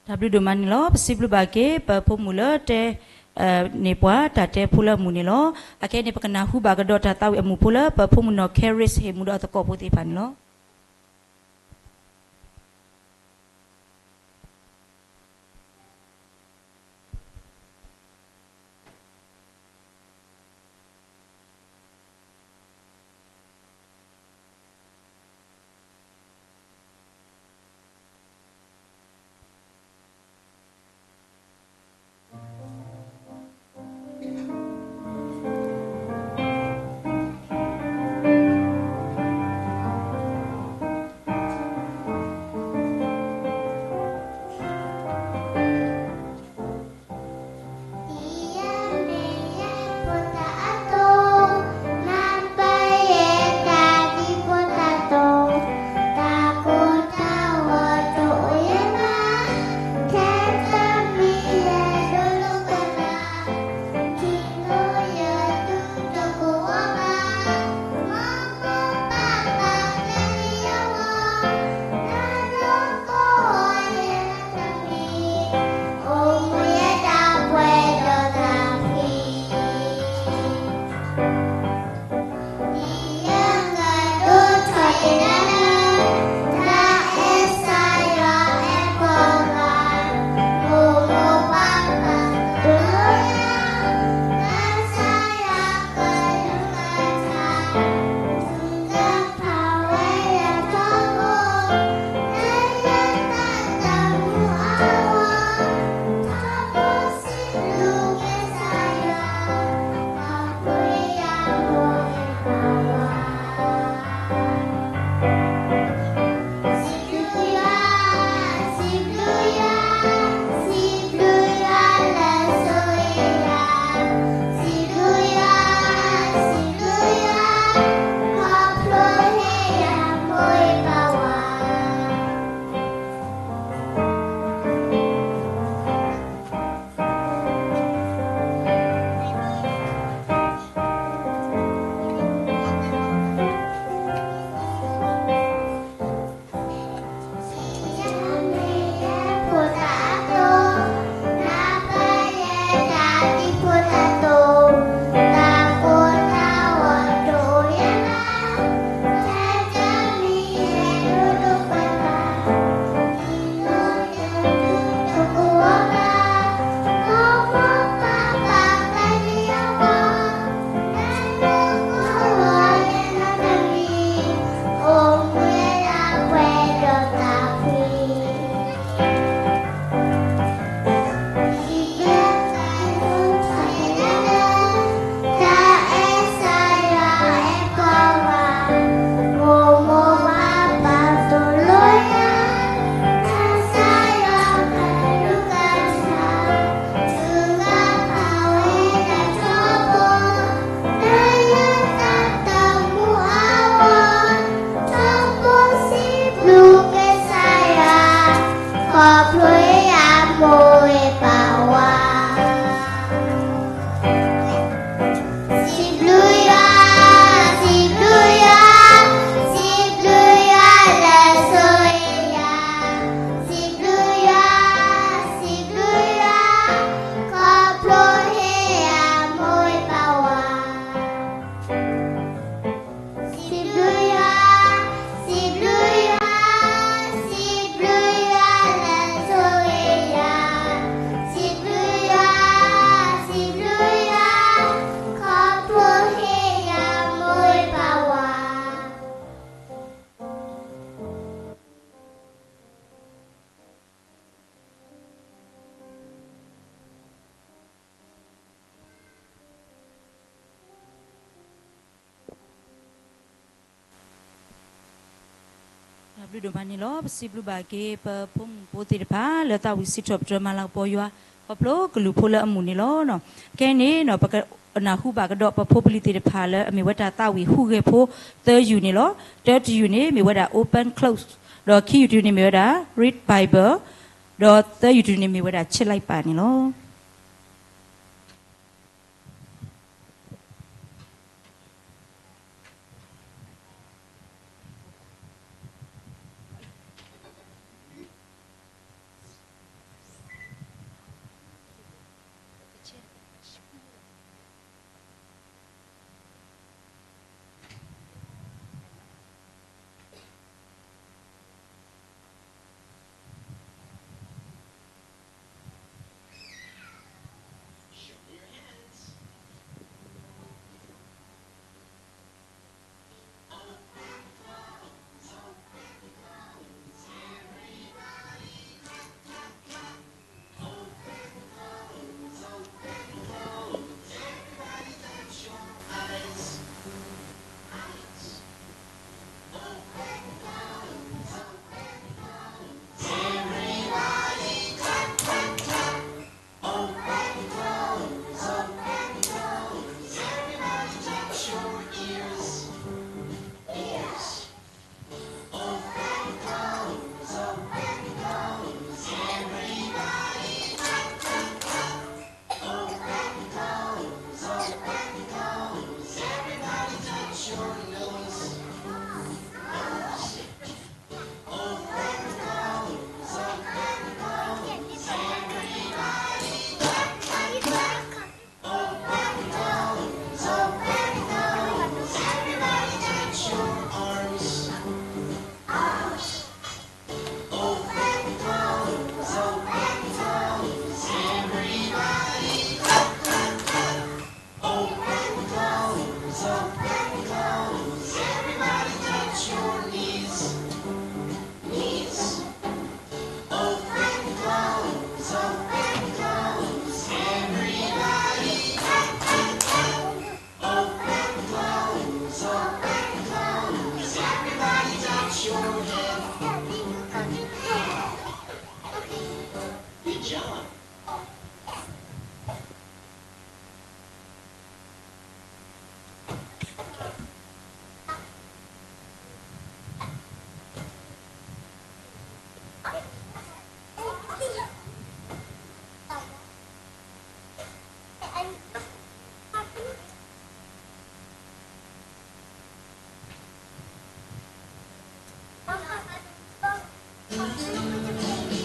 တၢ်ဘျုးဒိၣ်မးန့ၣ်လီၤ. ပစံးဘျုးဘၣ်က့ၤ ပဖိမုၣ်လၢတဲ န့ၢ်ပှၤတၢ်တဲဖိလၢအမူးန့ၣ်လီၤ. အခဲအံၤန့ၣ် ပကနၢ်ဟူဘၣ်ကဒီးတၢ်သးဝံၣ်အမူးဖိလၢ ပဖိမုၣ်နီၢ် Charis ဟ့ၣ်မူးဒီးအသကိးဖိသ့ၣ်တဖၣ်န့ၣ်လီၤ. ဘျုးဒိၣ်မးန့ၣ်လီၤ. ပစံးဘျုးဘၣ်က့ၤ ပဖိမုၣ်ဖိသ့ၣ်တဖၣ် လၢသးဝံၣ်စံးထီၣ်ပတြၢၤမၤလၤကပီၤယွၤ ခီဖျိကလုာ်ဖိလၢအမုာ်န့ၣ်လီၤ. ခဲအံၤန့ၣ် ပကနၢ်ဟူဘၣ်ကဒီးပဖိပလံၤသ့ၣ်တဖၣ်လၢအမ့ၢ်ဝဲဒၣ်သးဝံၣ်ဟူးဂဲၤဖိ သၢယုၢ်န့ၣ်လီၤ. တၢတယုၢ်န့ၣ်မ့ၢ်ဝဲဒၣ် Open Close, ဒီးခံယုၢ်တယုၢ်န့ၣ်မ့ၢ်ဝဲဒၣ် Read Bible, ဒီးသၢယုၢ်တယုၢ်န့ၣ်မ့ၢ်ဝဲဒၣ် ဆဲးလံပၣ် န့ၣ်လီၤ.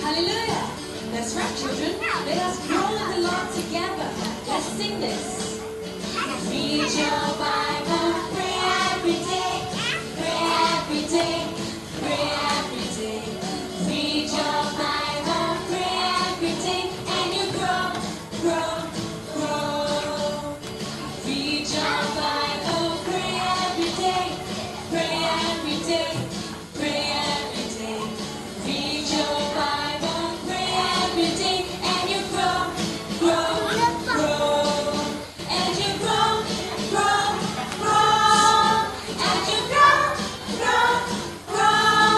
Hallelujah. That's right, children. Let us grow in the Lord together. Let's sing this. Read your Bible, pray every day, pray every day, pray every day. Read your Bible, pray every day, and you grow, grow, grow. Read your Bible, pray every day, pray every day, pray every day. Read your Bible, pray every day, and you grow, grow, grow. And you grow, grow, grow. And you grow, grow, grow.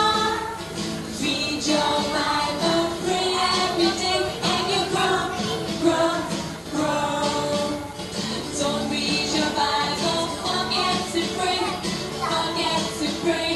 Read your Bible, pray every day, and you grow, grow, grow. Don't read your Bible, forget to pray, forget to pray.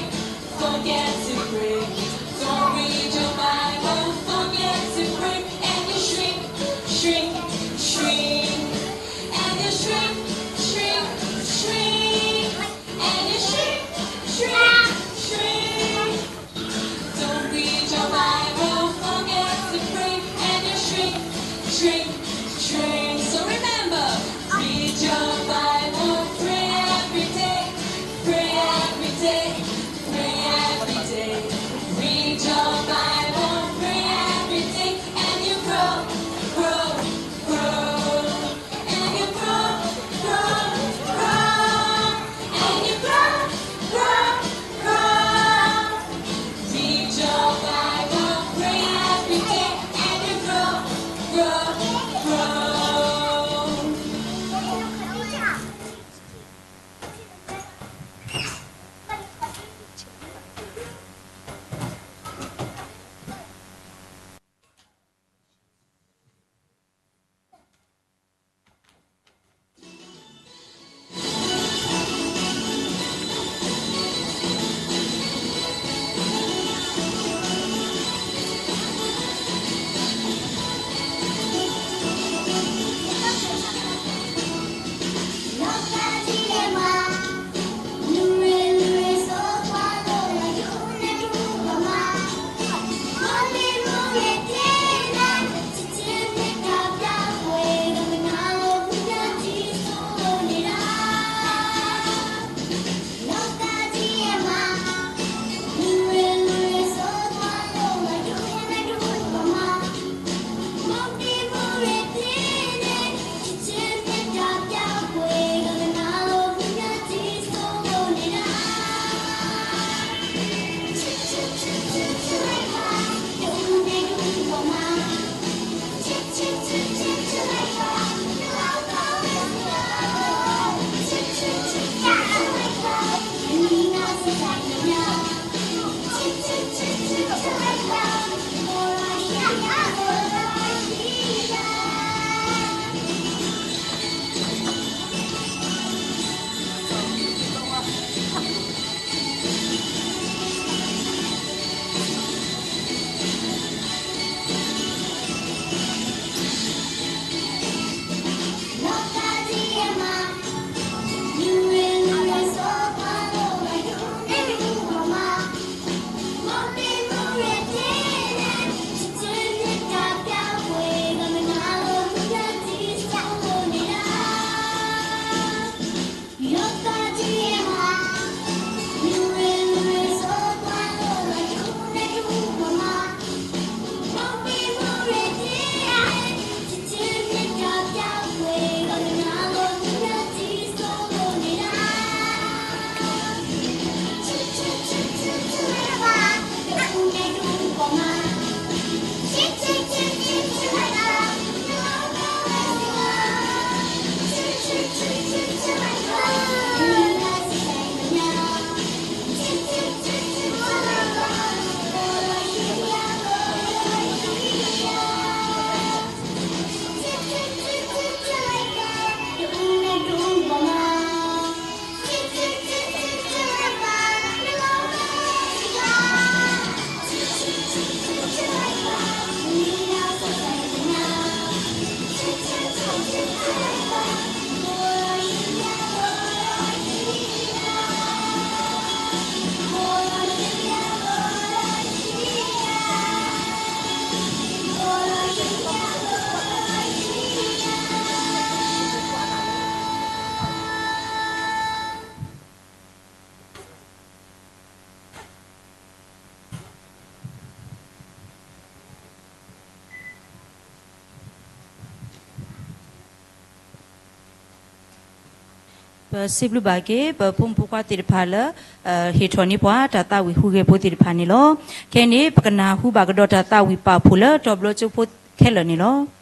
ပစံးဘျုးဘၣ်က့ၤ ပဖိမုၣ်ဖိခွါသ့ၣ်တဖၣ်လၢ ဟ့ၣ်ထီၣ်န့ၢ်ပှၤတၢ်သးဝံၣ်ဟူးဂဲၤဖိသ့ၣ်တဖၣ်န့ၣ်လီၤ. ခဲအံၤန့ၣ် ပကနၢ်ဟူဘၣ်ကဒီးတၢ်သးဝံၣ်ပာ်ဖှိၣ်လၢတီၤဘျီကၠိဖိခဲလၢာ်န့ၣ်လီၤ.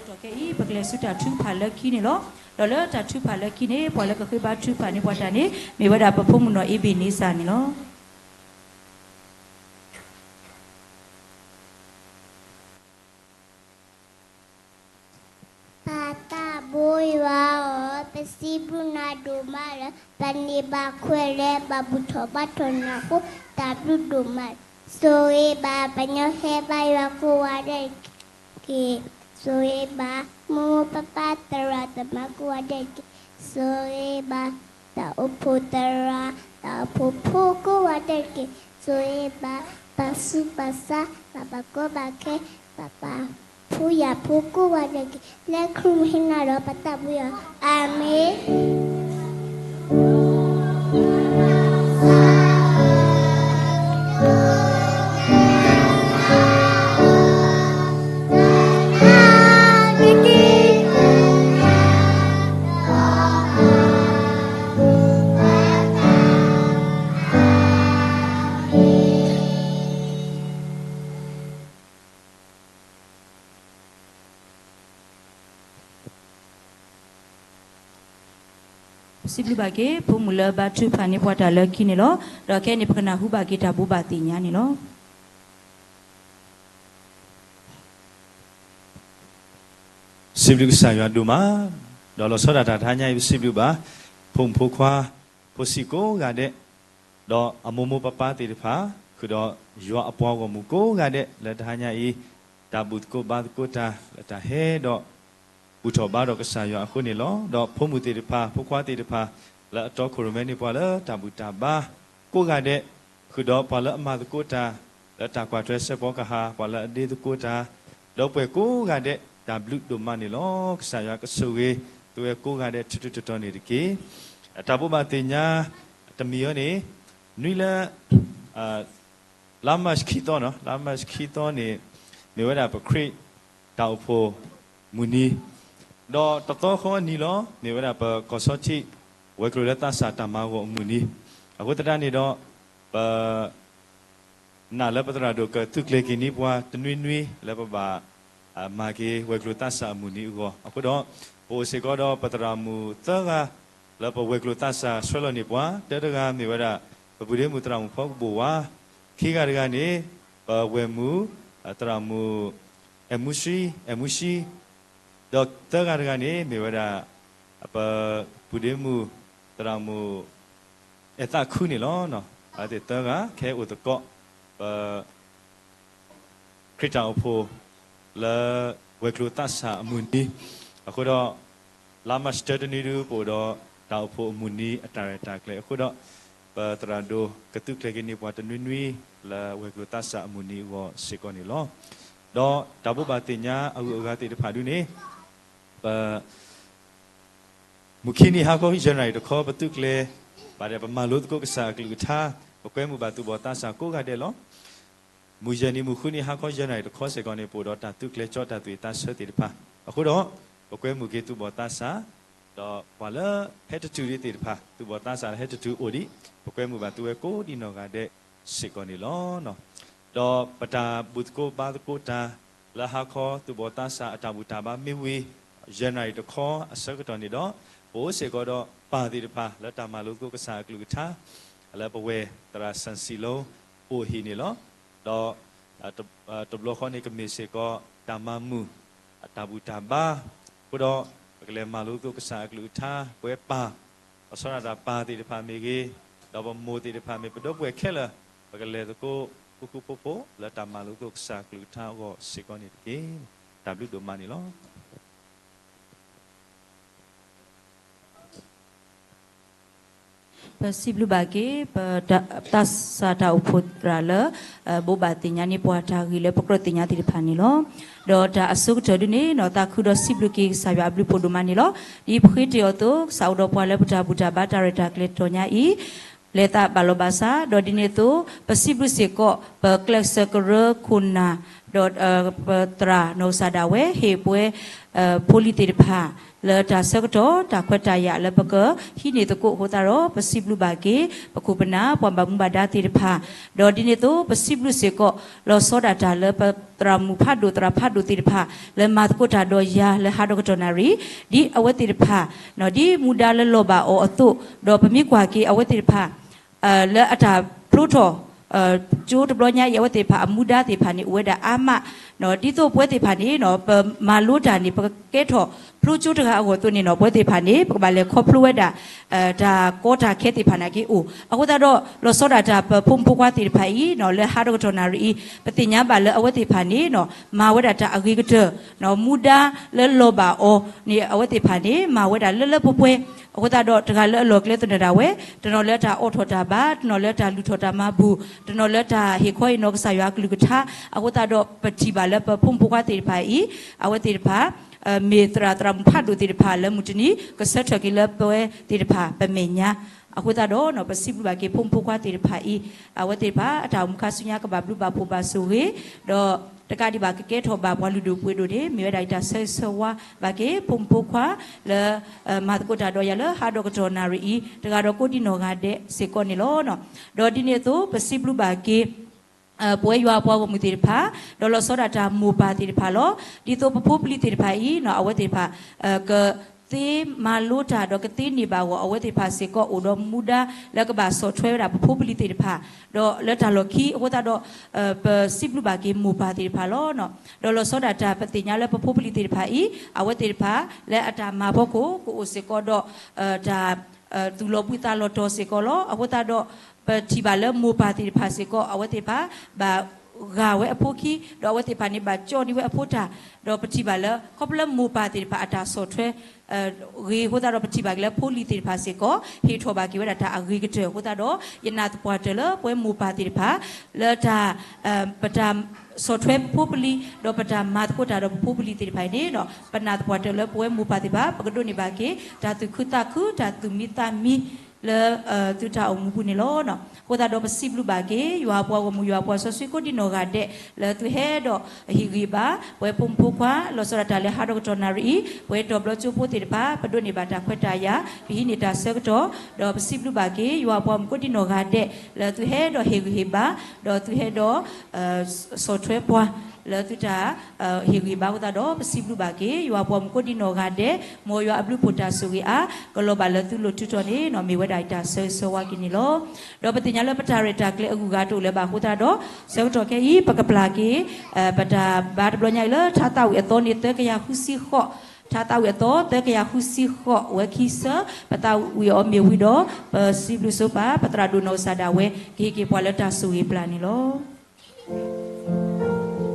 ဒီးဆၢကတီၢ်ခဲအံၤ ပကလဲၤဆူတၢ်ထုကဖၣ်လၢခံန့ၣ်လီၤ. ဒီးလၢတၢ်ထုကဖၣ်လၢခံန့ၣ် ပှၤလၢကဃ့ဘါထုကဖၣ်န့ၢ်ပှၤတၢ်န့ၣ် မ့ၢ်ဝဲဒၣ်ပဖိမုၣ်နီၢ်အ့ဘ့ၣ်န့စၢ်န့ၣ်လီၤ. ပၢ်သးဘိယွၤဧၢ, ပစံးဘျုးနၤဒိၣ်မးလၢ ပန့ၢ်ဘၣ်ခွဲးလၢဘၣ်ဘူၣ်ထီၣ်ဘါထီၣ်နၤအဃိ တၢ်ဘျုးဒိၣ်မး. ဆိၣ်ဂ့ၤဘၣ် ပှၤကညီဟဲဘါယွၤကိးဂၤဒဲးတက့ၢ်. ဆိၣ်ဂ့ၤဘၣ် မိၢ်မိၢ်ပၢ်ပၢ် သရၣ်သမါကိးဂၤဒဲးတက့ၢ်. ဆိၣ်ဂ့ၤဘၣ် တၢ်အိၣ်ဖှိၣ်သရၣ် တၢ်အိၣ်ဖှိၣ်ဖိကိးဂၤဒဲးတက့ၢ်. ဆိၣ်ဂ့ၤဘၣ် ပၢ်ဆူးပၢ်ဆါ ပၢ်ဘၣ်ကီဘၣ်ခဲ ပၢ်ပၢ်ဖုယၢ်ဖိကိးဂၤဒဲးတက့ၢ်. လၢခရံာ်မ့ၢ်ဟ့ၣ်နၤဒီး ပသးဘိယွၤ, အၤမ့ၣ်. ပစံးဘျုးဘၣ်က့ၤ ဖိမုၣ်လၢဘါထုကဖၣ်န့ၢ်ပှၤတၢ်လၢခံန့ၣ်လီၤ. ဒီးခဲအံၤန့ၣ် ပကနၢ်ဟူဘၣ်က့ၤတၢ်ဘိးဘၣ်သ့ၣ်ညါန့ၣ်လီၤ. စံးဘျုးကစၢ်ယွၤဒိၣ်မး, ဒီးလီၤဆီဒၣ်တၢ်တဟါညါအံၤ ပစံးဘျုးဘၣ် ဖိမုၣ်ဖိခွါ ဖိဆံးကိးဂၤဒဲး, ဒီးအမိၢ်မိၢ်ပၢ်ပၢ်သ့ၣ်တဖၣ်, ဃုာ်ဒီးယွၤအပှၤဂီၢ်မုၢ်ကိးဂၤဒဲး လၢတဟါညါအံၤ တၢ်ဘူၣ်သကိးဘါသကိးတၢ် လၢတၢ်ဟဲဒီး ဘူၣ်ထီၣ်ဘါထီၣ်ကစၢ်ယွၤအဃိန့ၣ်လီၤ. ဒီးဖိမုၣ်သ့ၣ်တဖၣ် ဖိခွါသ့ၣ်တဖၣ် လၢအတီခိၣ်ရိၣ်မဲန့ၢ်ပှၤလၢတၢ်ဘူၣ်တၢ်ဘါကိးဂၤဒဲး, ဃုာ်ဒီးပှၤလၢအမၤသကိးတၢ် လၢတၢ်ကွၢ်ထွဲစဲးဖီကဟၣ်, ပှၤလၢအဒ့သကိးတၢ်, ဒီပုၢ်ဝဲၢ်ကိးဂၤဒဲး တၢ်ဘျုးဒိၣ်မးန့ၣ်လီၤ. ကစၢ်ယွၤကဆိၣ်ဂ့ၤ သုဝဲကိးဂၤဒဲး ထူထူတီတီန့ၣ်တက့ၢ်. တၢ်ဘိးဘၣ်သ့ၣ်ညါ တမံၤအံၤန့ၣ် နွံလၢ လါမၢ်ၡးခံသီနီၤ, လါမၢ်ၡးခံသီန့ၣ် မ့ၢ်ဝဲဒၣ်ပခရံာ်တၢ်အိၣ်ဖှိၣ်မုၢ်နံၤ, ဒီးတသီဃီနံၤလီၤ မ့ၢ်ဝဲဒၣ်ပကီၢ်ဆီထံး ဝဲၤကျိၤလၢသးစၢ်တၢ်မၤဂီၢ်အမုၢ်နံၤ, အဃိသတးန့ၣ်ဒီး ပ နာ်လၢပသရၣ်ဒိၣ်ကသုးကျဲၤက့ၤန့ၢ်ပှၤတနွံနွံ လၢပဘၣ် မၤက့ၤဝဲၤကျိၤသးစၢ်အမုၢ်နံၤအဂီၢ်, အဃိဒီး ပအိၣ်စ့ၢ်ကီးဒီးပသရၣ်မုၣ်သၢဂၤ လၢပဝဲၤကျိၤသးစၢ်ဆှၢလီၤန့ၢ်ပှၤ, တၢတဂၤမ့ၢ်ဝဲဒၣ် ပပုၢ်ဒ့မုၣ်သရၣ်မုၣ်ဖီကဘိၣ်ဝါ, ခံဂၤတဂၤန့ၣ် ပဝဲၢ်မုၣ် သရၣ်မုၣ် အဲၣ်မူဆှံ အဲၣ်မူဆှံ ဒီးသၢဂၤတဂၤန့ၣ် မ့ၢ်ဝဲဒၣ် ပပုၢ်ဒ့မုၣ် သရၣ်မုၣ် အဲၣ်သးခုန့ၣ်လီၤ. အဝဲသ့ၣ်သၢဂၤ ခဲအံၤအိၣ်သကိး ပ ခရံာ်တၢ်အိၣ်ဖှိၣ် လၢဝဲၤကျိၤသးစၢ်အမုၢ်နံၤ, အဃိဒီး လါမၢ်ၡးတၢတနွံဒု ပအိၣ်ဒီးတၢ်အိၣ်ဖှိၣ်အမုၢ်နံၤအတၢ်ရဲၣ်တၢ်ကျဲၤအဃိဒီး ပသရၣ်ဒိၣ်ကသုးကျဲၤက့ၤန့ၢ်ပှၤတနွံနွံ လၢဝဲၤကျိၤသးစၢ်အမုၢ်နံၤအဂီၢ်စ့ၢ်ကီးန့ၣ်လီၤ. ဒီးတၢ်ဘိးဘၣ်သ့ၣ်ညါအဂုၤအဂၤသ့ၣ်တဖၣ်ဒုန့ၣ် ပ မုၢ်ခံနံၤဟါခီ ယဲၢ်နၣ်ရံၣ်တခီ ပသုးကျဲၤဘၣ်ဒီး ပမၤလိသကိးကစၢ်အကလုၢ်ကထါ, ပကွဲမုာ်ဘၣ်သူၣ်ဘီၣ်သးစၢ်ကိးဂၤဒဲးလီၤ. မုၢ်ယဲၢ်နံၤမုၢ်ဃုနံၤဟါခီ ယဲၢ်နၣ်ရံၣ်တခီစ့ၢ်ကီးန့ၣ် ပအိၣ်ဒီးတၢ်သုးကျဲၤကၠီတၢ်သူၣ်ဝံၣ်သးဆၢသ့ၣ်တဖၣ်, အဃိဒီး ပကွဲမုာ်က့ၤသူၣ်ဘီၣ်သးစၢ်, ဒီးပှၤလၢဟဲတတုၤဒံးသ့ၣ်တဖၣ် သူၣ်ဘီၣ်သးစၢ်လၢဟဲတတုၤအိၣ်ဒံး, ပကွဲမုာ်ဘၣ်သုဝဲကိးဒံးနီၢ်ဂၤဒဲးစ့ၢ်ကီးန့ၣ်လီၤ. ဒီးပတၢ်ဘူၣ်သကိးဘါသကိးတၢ် လၢဟါခီ သူၣ်ဘီၣ်သးစၢ်အတၢ်ဘူၣ်တၢ်ဘါမ့ၢ်ဝံၤ ယဲၢ်နၣ်ရံၣ်တခီအဆၢကတီၢ်န့ၣ်ဒီး ပအိၣ်စ့ၢ်ကီးဒီးပၢ်သ့ၣ်တဖၣ် လၢတၢ်မၤလိသကိးကစၢ်အကလုၢ်ကထါ လၢပဝဲၢ်သရၣ်စၢၣ်စံၤလိ အိၣ်အဟံၣ်န့ၣ်လီၤ. ဒီး တဘျီဃီန့ၣ် ကမ့ၢ်စ့ၢ်ကီးတၢ်မၤမုာ် အတၢ်ဘူၣ်တၢ်ဘါ, အဃိဒီး ပကလဲၤမၤလိသကိးကစၢ်အကလုၢ်ကထါ ပဝဲပၢ် လီၤဆီဒၣ်တၢ်ပၢ်သ့ၣ်တဖၣ်မ့ၢ်ဂ့ၤ, ဒီးပမိၢ်သ့ၣ်တဖၣ်မ့ၢ် ပဒီပုၢ်ဝဲၢ်ခဲလၢာ် ပကလဲၤသကိးဃူဃူဖိးဖိး လၢတၢ်မၤလိသကိးကစၢ်အကလုၢ်ကထါအဂီၢ်စ့ၢ်ကီးန့ၣ်တက့ၢ်. တၢ်ဘျုးဒိၣ်မးန့ၣ်လီၤ. ပစံးဘျုးဘၣ်က့ၤ ပသးစၢ်တၢ်အိၣ်ဖှိၣ်သရၣ်လၢ ဘိးဘၣ်သ့ၣ်ညါန့ၢ်ပှၤတၢ်ဂ့ၢ်လၢပကြၢးသ့ၣ်ညါသ့ၣ်တဖၣ်န့ၣ်လီၤ. ဒီးတၢ်အဆိကတၢၢ်ဒ်န့ၣ် သးခုဒီးစံးဘျုးက့ၤကစၢ်ယွၤအဘျုးဖှိၣ်ဒိၣ်မးန့ၣ်လီၤ. ဒ်ပဃ့တ့ၢ်အီၤအသိး ကစၢ်အိၣ်ဒီးပှၤလၢပတၢ်ဘူၣ်တၢ်ဘါတၢ်ရဲၣ်တၢ်ကျဲၤတတီၤညါအံၤ လဲၤသးဘၣ်လီၤဘၣ်စး, ဒီးဒ်န့ၣ်အသိး ပစံးဘျုးစ့ၢ်ကီး ပကျဲးစၢးကရၢခိၣ်နၢ် ဒီး ပသရၣ်နီၢ်ကစၢ်ဒၣ်ဝဲ ဟ့ၣ်ပှဲၤ ဖိလံၤသ့ၣ်တဖၣ် လၢတၢ်ဆၢကတီၢ် တၢ်ခွဲးတၢ်ယာ်လၢပကဟံးန့ၢ်သကိးအဃိသတးဒီး ပစံးဘျုးဘၣ်က့ၤ ပခိၣ်ပနၢ် ပှၤဘၣ်မူဘၣ်ဒါသ့ၣ်တဖၣ်, ဒီးဒ်န့ၣ်အသိး ပစံးဘျုးစ့ၢ်ကီး လီၤဆီဒၣ်တၢ်လၢပသရၣ်မုၣ်ဖးဒိၣ်သရၣ်ဖးဒိၣ်သ့ၣ်တဖၣ် လၢမၤသကိးတၢ်ဒီးယၤလၢဟါဒီကတီၢ်နၣ်ရံၣ်, ဒ်အဝဲသ့ၣ်တဖၣ် ဒ်မူဒါလၢလီၤဘၣ်အီၤအသိး, ဒီးပမ့ၢ်ကွၢ်က့ၤအဝဲသ့ၣ်တဖၣ် လၢအတၢ်ဖျိထီၣ် ကၠိတဘျီညါအံၤ အဝဲသ့ၣ်တဖၣ်အမူဒါသ့ၣ်တဖၣ်န့ၣ် အိၣ်ဝဲဒၣ်အါမး, ဒ်သိးပဝဲသ့ၣ်တဖၣ်န့ၣ် ပမၤလိတၢ်န့ၣ် ပကကဲထီၣ်ဖျိကၠိတဂၤအဂီၢ်အသိးန့ၣ်နီၤ ပဝဲသ့ၣ်တဖၣ်န့ၣ် ပကဘၣ်လဲၤခီဖျိဝဲဒၣ် တၢ်ကီတၢ်ခဲသ့ၣ်တဖၣ်နာ်က့အိၣ်, အဃိသတးဒီး လီၤဆီဒၣ်တၢ်ပဖိမုၣ်ဖိခွါသ့ၣ်တဖၣ်အံၤ လၢဟါဒီကတီၢ်နၣ်ရံၣ်အံၤ ပသ့ၣ်ညါဘၣ်လၢအဝဲသ့ၣ်တဖၣ်န့ၣ် မၤဝဲဒၣ်တၢ်အဂ့ၤကတၢၢ် မူဒါလၢလီၤဘၣ်အီၤန့ၣ် အဝဲသ့ၣ်တဖၣ်န့ၣ် မၤဝဲဒၣ်လၢလၢပှဲၤပှဲၤ, အဃိသတးဒီး တဂၤလၢအလီၢ်ကျဲသနၢၣ်ဒၣ်ဝဲ တနီၤလၢတၢ်အိးထီၣ်တၢ်ဘါ, တနီၤလၢတၢ်လူၤထီၣ်တၢ်မၤဘူၣ်, တနီၤလၢတၢ်ဟ့ၣ်ခီဟ့ၣ်နီၤကစၢ်ယွၤအကလုၢ်ကထါ, အဃိသတးဒီး ပထံၣ်ဘၣ်လၢပဖိမုၣ်ဖိခွါသ့ၣ်တဖၣ်အံၤ အဝဲသ့ၣ်တဖၣ် မ့ၢ်သရၣ်သရၣ်မုၣ်ဖးဒိၣ်သ့ၣ်တဖၣ်လၢမုၢ်တနံၤ ကဆၢထၢၣ်က့ၤလၢပဝဲသ့ၣ်တဖၣ်ပမဲာ်ညါ, အဃိသတးဒီး ပစံးဘျုးဘၣ်က့ၤဖိမုၣ်ဖိခွါသ့ၣ်တဖၣ်အံၤ အဝဲသ့ၣ်တဖၣ် အတၢ်အိၣ်မူခါဆူညါကဘၣ်ဘျုးဘၣ်ဖှိၣ်ဘၣ်ဆိၣ်ဂ့ၤ, ဒီးတကးဒံးဘၣ်ကကဲထီၣ်ဘၣ်ပှၤလုၢ်ဒိၣ်ပှ့ၤဒိၣ်န့ၣ် မ့ၢ်ဝဲဒၣ်ယတၢ်ဆၢဂ့ၤဆၢဝါဘၣ်က့ၤ ဖိမုၣ်ဖိခွါလၢ မၤသကိးတၢ်ဒီးယၤလၢဟါဒီကတီၢ်နၣ်ရံၣ်အံၤ တဂၤဒီးကိးဒံနီၢ်ဂၤဒဲးစ့ၢ်ကီးန့ၣ်လီၤ. ဒီးဒ်န့ၣ်အသိး ပစံးဘျုးဘၣ်က့ၤ ပဝဲယွၤအပှၤဂီၢ်မုၢ်သ့ၣ်တဖၣ်, ဒီးလီၤဆီဒၣ်တၢ်မိၢ်ပၢ်သ့ၣ်တဖၣ်လီၤ. ဒ်သိးပဖိပလံၤသ့ၣ်တဖၣ်အံၤ အဝဲသ့ၣ်တဖၣ် က ကသ့မၤလိတၢ်ဒီးကသ့န့ၢ်ဘၣ်အဂီၢ် အဝဲသ့ၣ်တဖၣ်စ့ၢ်ကီးအိၣ်ဒီးမူဒါလၢကဘၣ်ဆီၣ်ထွဲဝဲဒၣ်ပဖိပလံၤသ့ၣ်တဖၣ်, ဒီးလၢတၢ်လီၢ်ခံအဃိသတးဒီး ပစံးဘျုးဘၣ်က့ၤမိၢ်ပၢ်သ့ၣ်တဖၣ်လီၤ. ဒီးလီၤဆီဒၣ်တၢ် ပသ့ၣ်ညါလၢပဖိပလံၤသ့ၣ်တဖၣ်အံၤ အဝဲသ့ၣ်တဖၣ်လၢအတၢ်မၤဖီခိၣ် ကအိၣ်စ့ၢ်ကီးဒီး တၢ် သူၣ်လီၤဘှံးသးလီၤတီၤစ့ၢ်ကီးလီၤ. အဃိသတးဒီး ပထံၣ်ဘၣ်လၢမိၢ်ပၢ်သ့ၣ်တဖၣ်စ့ၢ်ကီး အဝဲသ့ၣ်တဖၣ် ဘၣ်ဂာ်ဝဲအဖိခံ ဒီးအဝဲသ့ၣ်တဖၣ်န့ၣ် ဘၣ်ကၠီန့ၢ်ဝဲအဖိတၢ်, ဒီးပထံၣ်ဘၣ်လၢ ခီဖျိလၢမိၢ်ပၢ်သ့ၣ်တဖၣ်အတၢ်ဆီၣ်ထွဲ ဂ့ၤအဃိသတးဒီး ပထံၣ်ဘၣ်က့ၤလၢဖိလံၤသ့ၣ်တဖၣ်စ့ၢ်ကီး ဟ့ၣ်ထီၣ်ဘၣ်က့ၤဝဲဒၣ်တၢ်အဂ့ၤကတၢၢ်အဃိသတးဒီး ယနာ်သပှၢ်တၢၢ်လၢပဝဲမိၢ်ပၢ်သ့ၣ်တဖၣ် လၢတၢ် ပတၢ်ဆီၣ်ထွဲပဖိပလံၤ ဒီးပတၢ်မၤသကိးတၢ်ဒီးပဖိပလံၤသ့ၣ်တဖၣ်အံၤန့ၣ် ပနာ်သပှၢ်တၢၢ်လၢပဝဲမိၢ်ပၢ်သ့ၣ်တဖၣ် ပကဒိးန့ၢ်ဘၣ်က့ၤ တၢ်သူၣ်ခုသးခု တၢ်သူၣ်မံသးမံ လၢ သုတၢ်အိၣ်မူပူၤန့ၣ်လီၤ. အဃိသတးဒီးပစံးဘျုးဘၣ်က့ၤ ယွၤအပှၤဂီၢ်မုၢ် ယွၤအပှၤစီဆှံကိးဒံနီၢ်ဂၤဒဲး လၢသုဟဲဒီးဟ့ၣ်ဂံၢ်ဘါ ပဝဲဖိမုၣ်ဖိခွါ လီၤဆီဒၣ်တၢ်လၢဟးဒီးကတီၢ်နၣ်ရံၣ်အံၤ ပဝဲတီၤဘျီကၠိဖိသ့ၣ်တဖၣ် ပဒိးန့ၢ်ဘၣ်တၢ်ခွဲးတၢ်ယာ် ပဟံးန့ၢ်တၢ်ဆၢကတီၢ် ဒီးပစံးဘျုးဘၣ်က့ၤ ယွၤအပှၤမုၣ်ကိးဒံနီၢ်ဂၤဒဲး လၢသုဟဲဒီးဟ့ၣ်ဂံၢ်ဟ့ၣ်ဘါ ဒီးသုဟဲဒီး ဆီၣ်ထွဲပှၤ လၢသုတၢ် ဟ့ၣ်ဂံၢ်ဘါအဃိသတးဒီး ပစံးဘျုးဘၣ်က့ၤ ယွၤအပှၤမုၣ်ကိးဒံနီၢ်ဂၤဒဲး မ်ယွၤအဘျုးအဖှိၣ်တၢ်ဆိၣ်ဂ့ၤအါ ကလီၤဘၣ်လၢသုလိၤထူးတီၤန့ၣ် မ့ၢ်ဝဲဒၣ်အတၢ်ဆၢဂ့ၤဆၢဝါက့ၤန့ၣ်လီၤ. ဒီးပသ့ၣ်ညါလၢပတၢ်ရဲၣ်တၢ်ကျဲၤအဂုၤအဂၤတအိၣ်လၢၤဘၣ်အဃိသတးဒီး ဆၢကတီၢ်ခဲအံၤ ပကပျၢ်က့ၤ ပတၢ်ဘါတဘျီညါအံၤလၢ ထါသးဝံၣ်အသီန့ၣ် သၢကယၤဃုဆံဃိး, ထါသးဝံၣ်အသီ သၢကယၤဃုဆံဃိး ဝဲခံဆၢ ပသးဝံၣ်အီၤမ့ၢ်ဝံၤဒီး ပစံးဘျုးစီၤပၤ ပသရၣ်ဒိၣ်နီၢ်ကစၢ်ဒၣ်ဝဲ ကဟ့ၣ်က့ၤပှၤလၢတၢ်ဆိၣ်ဂ့ၤပျၢ်န့ၣ်လီၤ.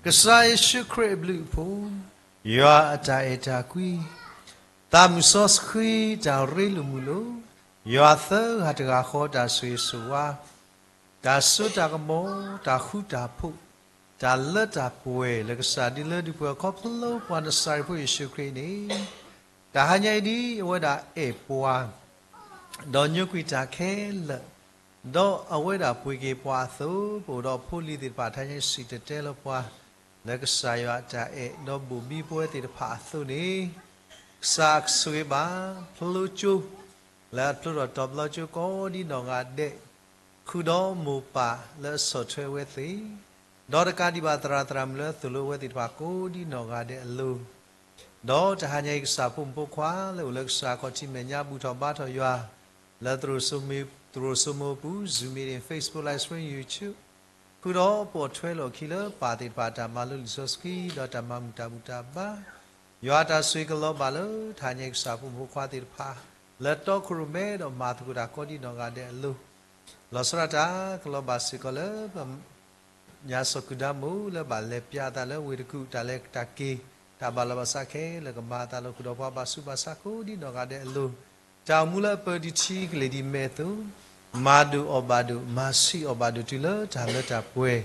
ကစၢ်ယ့ၣ်ၡူးခရံာ်အဘျုးအဖှိၣ်, ယွၤအတၢ်အဲၣ်တၢ်ကွံ, သးမုၢ်စီဆှံတၢ်ရ့လိာ်မုာ်လိာ်, ယွၤသၢဂၤတဂၤဃီတၢ်ဆိၣ်ဂ့ၤဆိၣ်ဝါ, တၢ်စိတၢ်ကမီၤ, တၢ်ဃူတၢ်ဖိး, တၢ်လၢတၢ်ပှဲၤလၢကစၢ်ဒုးလၢဒုးပှဲၤခီဖျိပှၤနစၤရ့းဖိယ့ၣ်ၡူးခရံာ်န့ၣ်, တၢ်ဟါညါအံၤဒ်အဝဲဒၣ်အဲၣ်ပှၤ ဒီးညိကွံာ်တၢ်ခဲလၢာ်, ဒီးအဝဲဒၣ်ပှ့ၤက့ၤပှၤအသိး, ပအိၣ်ဒီးဖိလံၤသ့ၣ်တဖၣ်ထါညါစံၣ်တဲၤတဲလီၤပှၤ လၢကစၢ်ယွၤအတၢ်အဲၣ် ဒီးဘိၣ်ဘံပဝဲသ့ၣ်တဖၣ်အသိးန့ၣ်, ကစၢ်ဆိၣ်ဂ့ၤဘၣ် ဖျိကၠိ လၢအဖျိထီၣ်တီၤဘျီကၠိကိးဒ်နီၢ်ဂၤဒဲး, ဃုာ်ဒီးမိၢ်ပၢ်လၢအဆီၣ်ထွဲဝဲသ့ၣ်, ဒီးတကးဒံးဘၣ်သရၣ်သရၣ်မုၣ်လၢအသိၣ်လိဝဲသ့ၣ်တဖၣ်ကိးဒ်နီၢ်ဂၤဒဲးအလိၤ, ဒီးတဟါညါအံၤကစၢ်ဖိမုၣ်ဖိခွါလၢအိၣ်လၢကစၢ်ခီၣ်ထံးမဲာ်ညါဘူၣ်ထီၣ်ဘါထီၣ်ယွၤ လၢသရိာ်စိမိၤပူၤ Zoom meeting, Facebook live stream, YouTube, ဃုာ်ဒီးပိာ်ထွဲလီၢ်ခံလၢပၢ်သ့ၣ်တဖၣ်တၢ်မၤလိလံာ်စီဆှံ ဒီးတၢ်မၤမုာ်တၢ်ဘူၣ်တၢ်ဘါ, ယွၤတၢ်ဆိၣ်ဂ့ၤကလီၤဘၣ်လၢတဟါညါအံၤကစၢ်ဖိမုၣ်ဖိခွါသ့ၣ်တဖၣ် လၢတီခိၣ်ရိၣ်မဲဒီးမၤသကိးတၢ်ကိးဒ်နီၢ်ဂၤဒဲးအလိၤ, လီၤဆီဒၣ်တၢ်ကလီၤဘၣ်စ့ၢ်ကီးလၢ ညါစီၤကုဒါမိၢ်လၢဘၣ်လဲၤပျးအသးလၢဝ့ၢ်တကူၣ် တၢ်လဲၤတၢ်က့ၤ တၢ်ဘၣ်လီၤဘၣ်စးခဲလၢာ်ကမၤအသးလၢဃုာ်ဒီးပှၤဘၣ်ဆူးဘၣ်ဆါကိးဒ်နီၢ်ဂၤဒဲးအလိၤ, တၢ်အိၣ်မူလၢအပၢၤဒံးထံကလ့ၢ်ဒံးမဲာ်အသိး, မၤဒိၣ်အီၣ်ဘၣ်ဒိၣ် မၤဆံးအီၣ်ဘၣ်ဒိၣ်တုၤလၢတၢ်လၢတၢ်ပှဲၤ,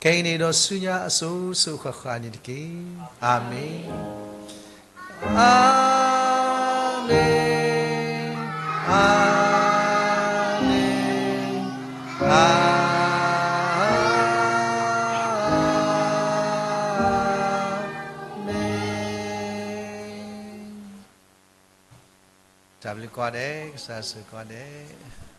ခဲအံၤန့ၣ်ဒီးဆူညါအစိၤစိၤဃၣ်ဃၣ်န့ၣ်တက့ၢ်. အၤမ့ၣ်. အၤမ့ၣ်, အၤမ့ၣ်, အၤမ့ၣ်. တၢ်ဘျုးကိးဂၤဒဲး, ကစၢ်ဆိၣ်ဂ့ၤကိးဂၤဒဲး.